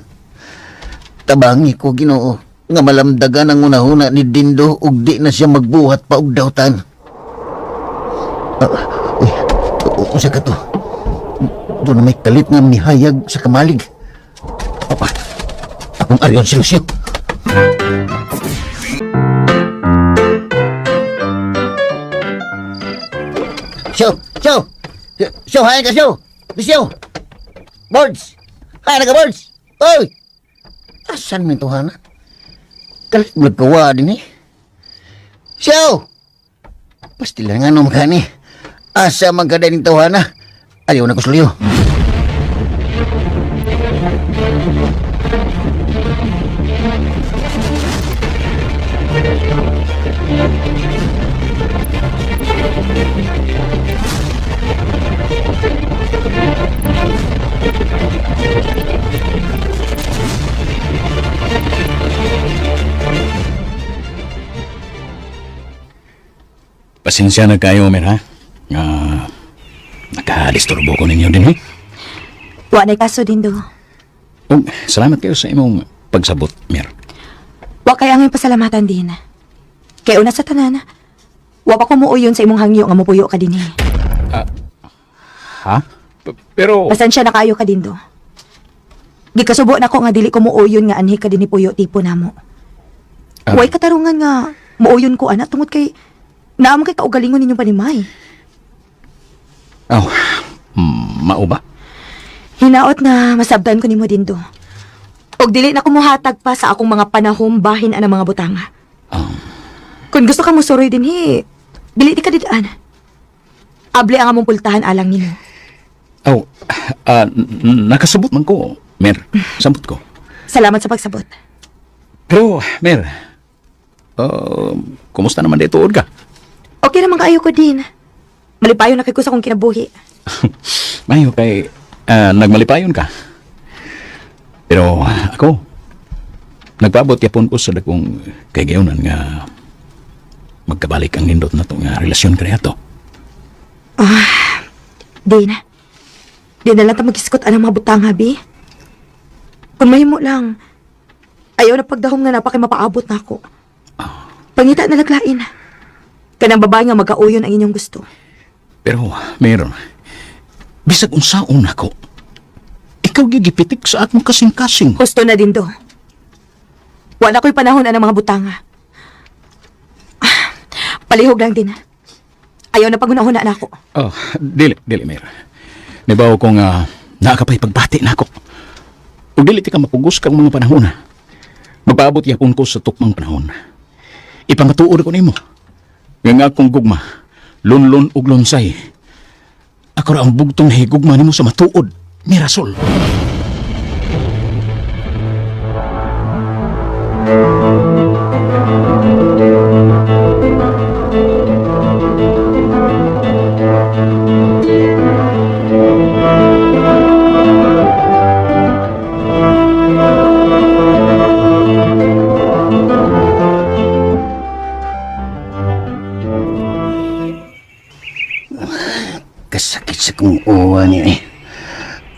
Tabangi ko Ginoo nga malamdagan ang unahuna ni Dindo ug di na siya magbuhat pa og dautan. Ah, uy, unsa ka to? Doon na may kalit nga mihayag sa kamalig. Papa, akong Arion si Lucio. Siyo! Siyo! Siyo, hain ka siyo! Lucio! Birds! Hain ka, birds! Oy! Asan mo ito, Hana? Kalit mo nagkawa din eh. Siyo! Pastila nga no makani. Asa man ka din ito, Hana? Ayaw na ko suliyo. Pasensya na kayo, Mer, ha? Nga, nakadisturbo ko ninyo din, eh. Wa na kaso Dindo. Oh, salamat kayo sa imong pagsabot, Mer. Wa kay ang pasalamatan din. Kay una sa tanan, wa pa ko muuyon sa imong hangyo nga mopuyo ka dinhi. Ha? Pero... Pasensya na kayo ka Dindo. Gikasubo na ko nga dili ko muuyon nga anhi ka dinhi puyo tipo namo. Ah. Way katarungan nga muuyon ko ana tungod kay naa man kay kaugalingon ninyong panimay. Oh, mao ba? Hinaot na masabtan ko nimo Dindo. Og dili na ko mohatag pa sa akong mga panahon bahin ang mga butanga. Kung gusto ka mosuroy dinhi, dili di ka didaan. Abli ang among pultahan alang nimo. Oh, nakasabot man ko, Mer. Sabot ko. Salamat sa pagsabot. Pero, Mer, kumusta naman dito ka? Okay naman kaayo ko din. Malipayon na kay ko sa akong kinabuhi. Mayo kay nagmalipayon ka. Pero ako, nagpaabot yapon ko sa dakong kaygayunan nga magkabalik ang nindot na to nga relasyon kaniadto. Ah, Din. Di na lang ta magiskot anang mga butang, habi. Kung mahimo lang, ayaw na pagdahom nga napakay mapaabot na ako. Pangita na laglain. Kanang babae nga magauyon ang inyong gusto. Pero, meron, bisag unsaon ako, ikaw gigipitik sa akong kasing-kasing. Gusto na din do. Wala ko'y panahon anang mga butanga. Ah, palihog lang din. Ayaw na pagunahuna na ako. Oh, dili, dili, Mer. Nibaw ko nga naakapay pagbati na ako. Ug dili ti ka mapugos kang mga panahon. Magpaabot yapon ko sa tukmang panahon. Ipamatuod ko nimo. Nga nga akong gugma, lunlun ug lunsay. Ako ra ang bugtong nahigugma nimo sa matuod, Mirasol. Kasakit sa kong uwa niya eh.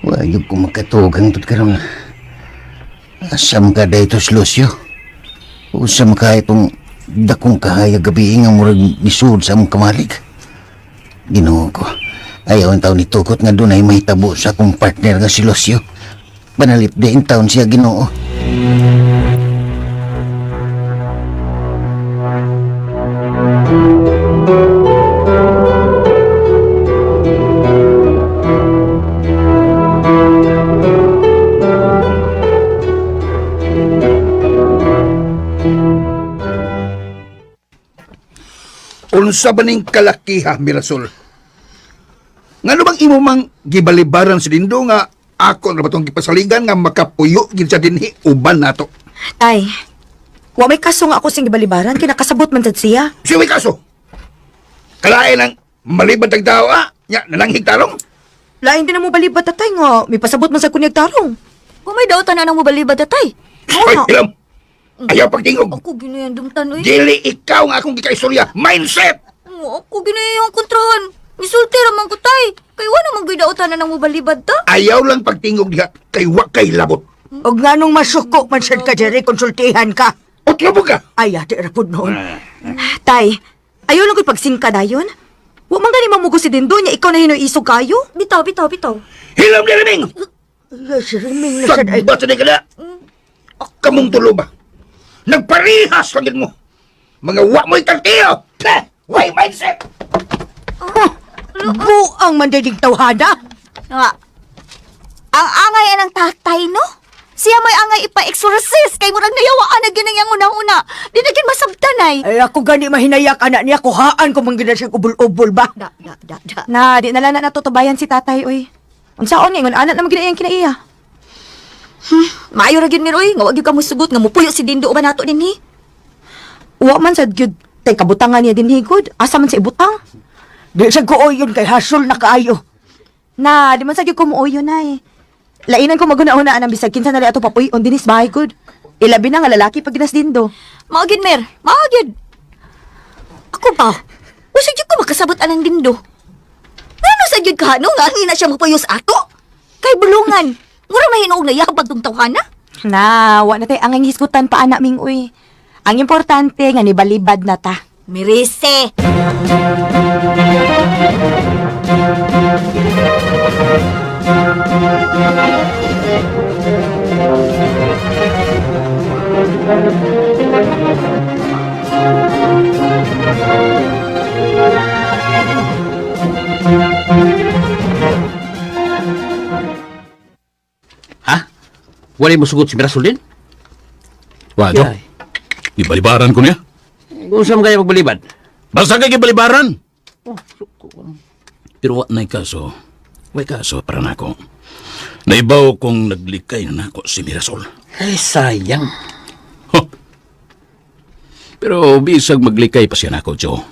Wayog ko makatugang tut karon. Asam ka dahito si Lucio? Usam ka itong dakong kahayag gabi nga murag nisud sa among kamalig. Ginoo ko. Ayaw ang taon ni Tukot nga dunay mahitabo sa akong partner nga si Lucio. Panalip din taon siya, Ginoo. Unsa ba ning kalakiha, Mirasol? Ngano bang imo mang gibalibaran si Dindo nga ako na ba tong gipasaligan nga makapuyo gid siya dinhi uban nato. Tay, wa may kaso nga ako sing gibalibaran, kinakasabot man sad siya. Siya may kaso. Kalain ang malibad tag tao ah. Nya nalanghig tarong. Lain din na mo balibad tatay nga, may pasabot man sa kunyag tarong. Kung may daw tanan mo balibad tatay. Ay, ilam. Ayaw pagtingog. Ako ginayan dumtan oy. Dili ikaw nga akong gikaistorya. Mindset! Oo, ako ginayan kontrahan. Misulti ra man ko tay. Kay wa naman gyud daw tanan mo balibad ta. Ayaw lang pagtingog diha kay wa kay labot. Og nganong masuko man sad ka diri konsultihan ka. Otlo ka. Ay, ate ra pud noon. Tay, ayaw lang ko'y pagsingka dayon. Wa man gani mamugo si Dindo niya, ikaw na hinuisog kayo. Bitaw, bitaw, bitaw. Hilam ni Reming! Ay, si Reming na sad ay. Sagbot sa di ka na. Kamong tulo ba? Nagparihas lang yun mo. Mga wa mo'y tartiyo. Peh! Way mindset! Buang man didig tawhana. Nga. Ang angay anang tatay no? Siya may angay ipa-exorcist kay murag nayawaan na ginang una-una. Di na gin masabtan ay. Ay, ako gani mahinayak anak niya kuhaan ko man gid siya ubol-ubol ba. Da, da, da, da. Na, di na lang na natutubayan si tatay, oy. Unsaon nga ingon anak na magina iyang kinaiya. Maayo ra gyud miroy, nga wa gyud ka mosugot nga mupuyo si Dindo uban nato dinhi. Wa man sad gyud tay kabutangan niya dinhi gud. Asa man sa ibutang? Di sa ko yun kay hasol na kaayo. Na, di man sad gyud ko muoyo nay. Lainan ko maguna-una ang bisag kinsa na ato papuy-on dinis bahay gud. Ilabi na nga lalaki pag ginas Dindo. Mao gyud mer, mao gyud. Ako ba? Usa gyud ko makasabot anang Dindo. Ngano sa gyud ka no nga hina siya mupuyo sa ato? Kay bulungan. Mura mahinuog na yabag tong tawhana. Na, wa na tay angay hisgutan pa anak ming uy. Ang importante nga nibalibad na ta. Mirise. Ha? Wala mo sugot si Mirasol din? Wa, Jo. Gibalibaran ko niya. Kung saan kaya magbalibad? Basta kay gibalibaran. Pero wa na'y kaso. Way kaso para nako. Naibaw kong naglikay na nako si Mirasol. Ay, sayang. Pero bisag maglikay pa siya nako, Joe.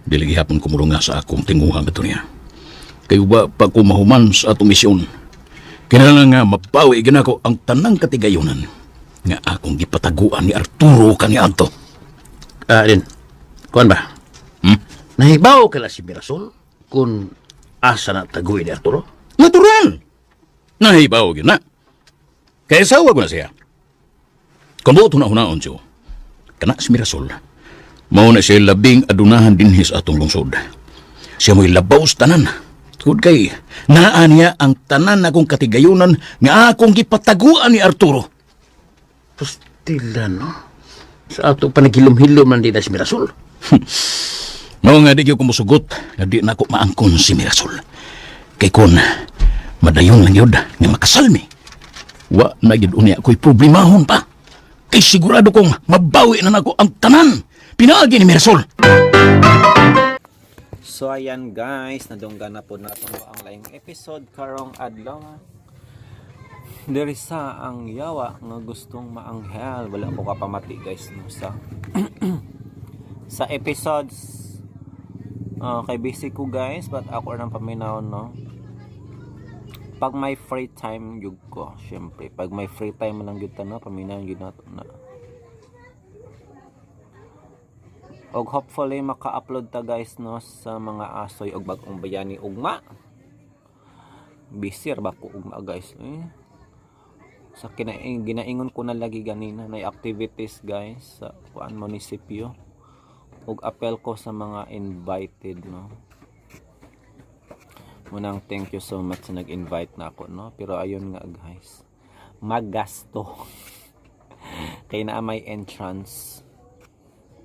Dili gihapon kumulunga sa akong tinguha ngadto niya. Kay wa pa ko mahuman sa atong misyon. Kinahanglan nga mabawi ginako ang tanang katigayonan nga akong gipataguan ni Arturo kaniadto. Ah, din. Kuan ba? Hmm? Nahibaw ka na si Mirasol kung asa na taguin ni Arturo? Natural. Nahibaw gyud na. Kay asawa ko na siya. Kung buot na hunaon, Joe, kana si Mirasol, mao na siya labing adunahan dinhi sa atong lungsod. Siya mo'y labaw sa tanan. Tungod kay, naa niya ang tanan akong katigayunan nga akong gipataguan ni Arturo. Pastila, no? Sa ato pa naghilom-hilom man din na si Mirasol. Mao nga di gyud ko mosugot nga di na ako maangkon si Mirasol. Kay kun madayon lang yun nga makasalmi. Wa na gyud unya ako'y problemahon pa. Kay sigurado kong mabawi na nako ang tanan. Pinaagi ni Mirasol. So ayan guys, nadunggan na po nato ang laing episode karong adlaw. Diri sa ang yawa nga gustong maanghel. Wala ko kapamati guys no sa sa episodes. Kay busy ko guys, but ako nang paminaw no. Pag may free time jud ko, syempre. Pag may free time lang jud ta no, paminaw jud nato na. Og hopefully maka-upload ta guys no sa mga asoy og bagong bayani ugma. Busy ra ba ko ugma guys eh. Sa ginaingon ko na lagi ganina na activities guys sa kuan munisipyo. Og apel ko sa mga invited no. Munang thank you so much sa nag-invite na ako no. Pero ayun nga guys, magasto. Kay naa may entrance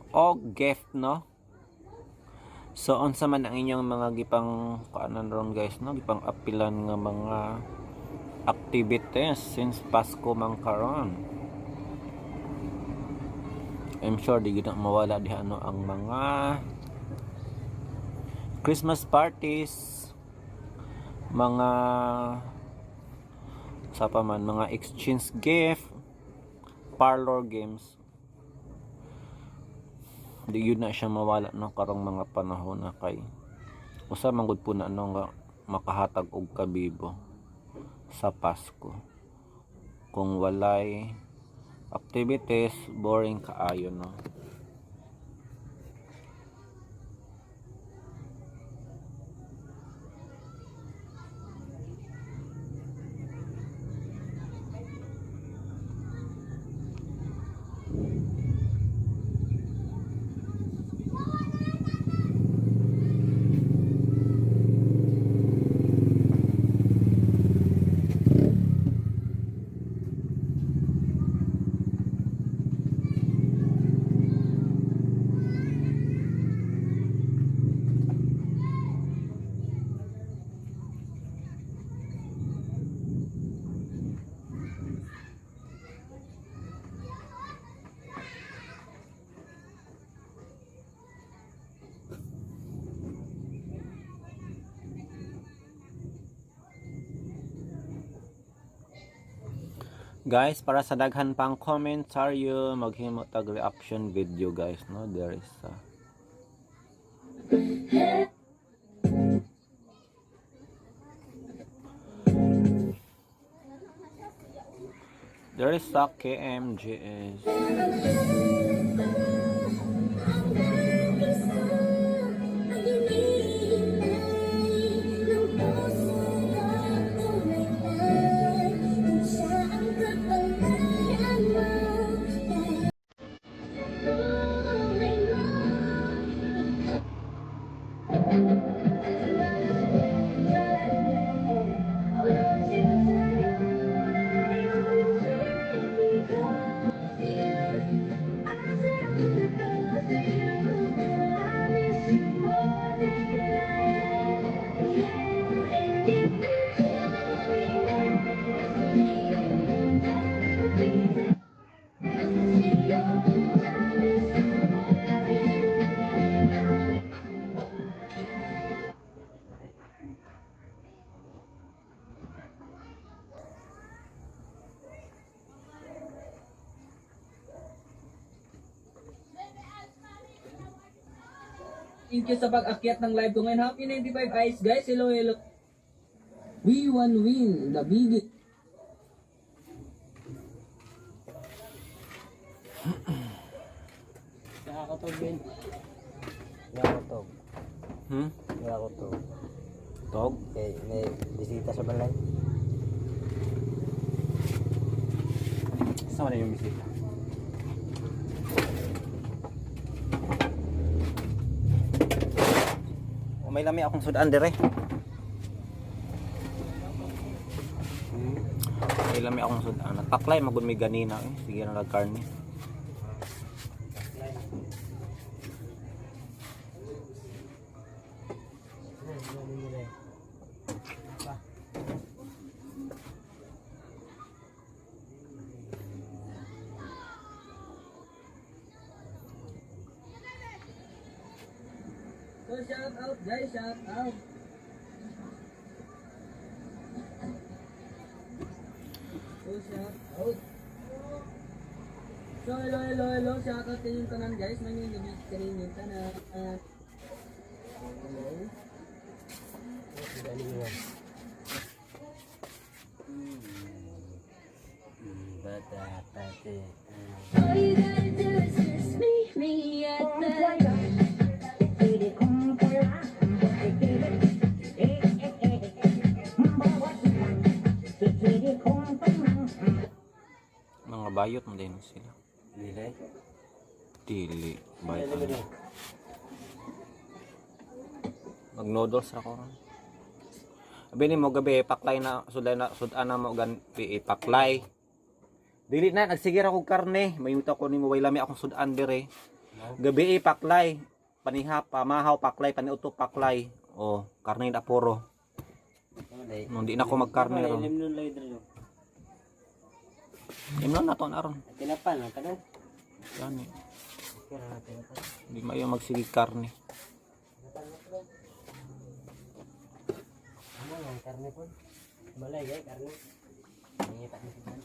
o gift no. So unsa man ang inyong mga gipang kuanan ron guys no, gipang apilan nga mga activities since Pasko man karon. I'm sure di gyud na mawala diha no ang mga Christmas parties. Mga sa pa man mga exchange gift, parlor games. Di yun na siya mawala no karong mga panahon na kay usa man gud po na no nga makahatag og kabibo sa Pasko. Kung walay activities, boring kaayo no. Guys, para sa daghan pang commentary, maghimo tag reaction video guys, no? There is There is a KMGS. Thank you sa pag-akyat ng live ko ngayon. Happy 95 eyes, guys. Hello, hello. We one win, the biggest. Nakakatog din. Nakakatog. Hmm? Nakakatog. Tog? Okay, may bisita sa balay. Sama na yung bisita. Oh, may lami akong sudan dire. May lami akong sudan. Nagpaklay magud may ganina eh. Sige na lag karne. So, shout out, guys. Shout out. So, shout out. So, hello, hello, hello. Shout out kayong tanan, guys. May nabit kaninyong tanan. Hello. Bata, pati. All you gotta do is just meet me at the Mga bayot mo din sila. Dili. Dili. Bayot. Ano? Mag noodles ra ko ron. Abi ni mo gabi paklay na sudan na sudan na mo gan paklay. Dili na nagsigir ako karne, mayuta ko nimo way lami akong sudan dire. Gabi paklay, paniha pamahaw paklay, paniuto paklay. Oh, karne na puro. No, di na ako magkarne ron. Limnon lang dito. Imnon na to na ron. Tinapan lang kadong. Gani. Di mayo magsige karne. Karne po. Balay gay karne. Nangita ni sidan.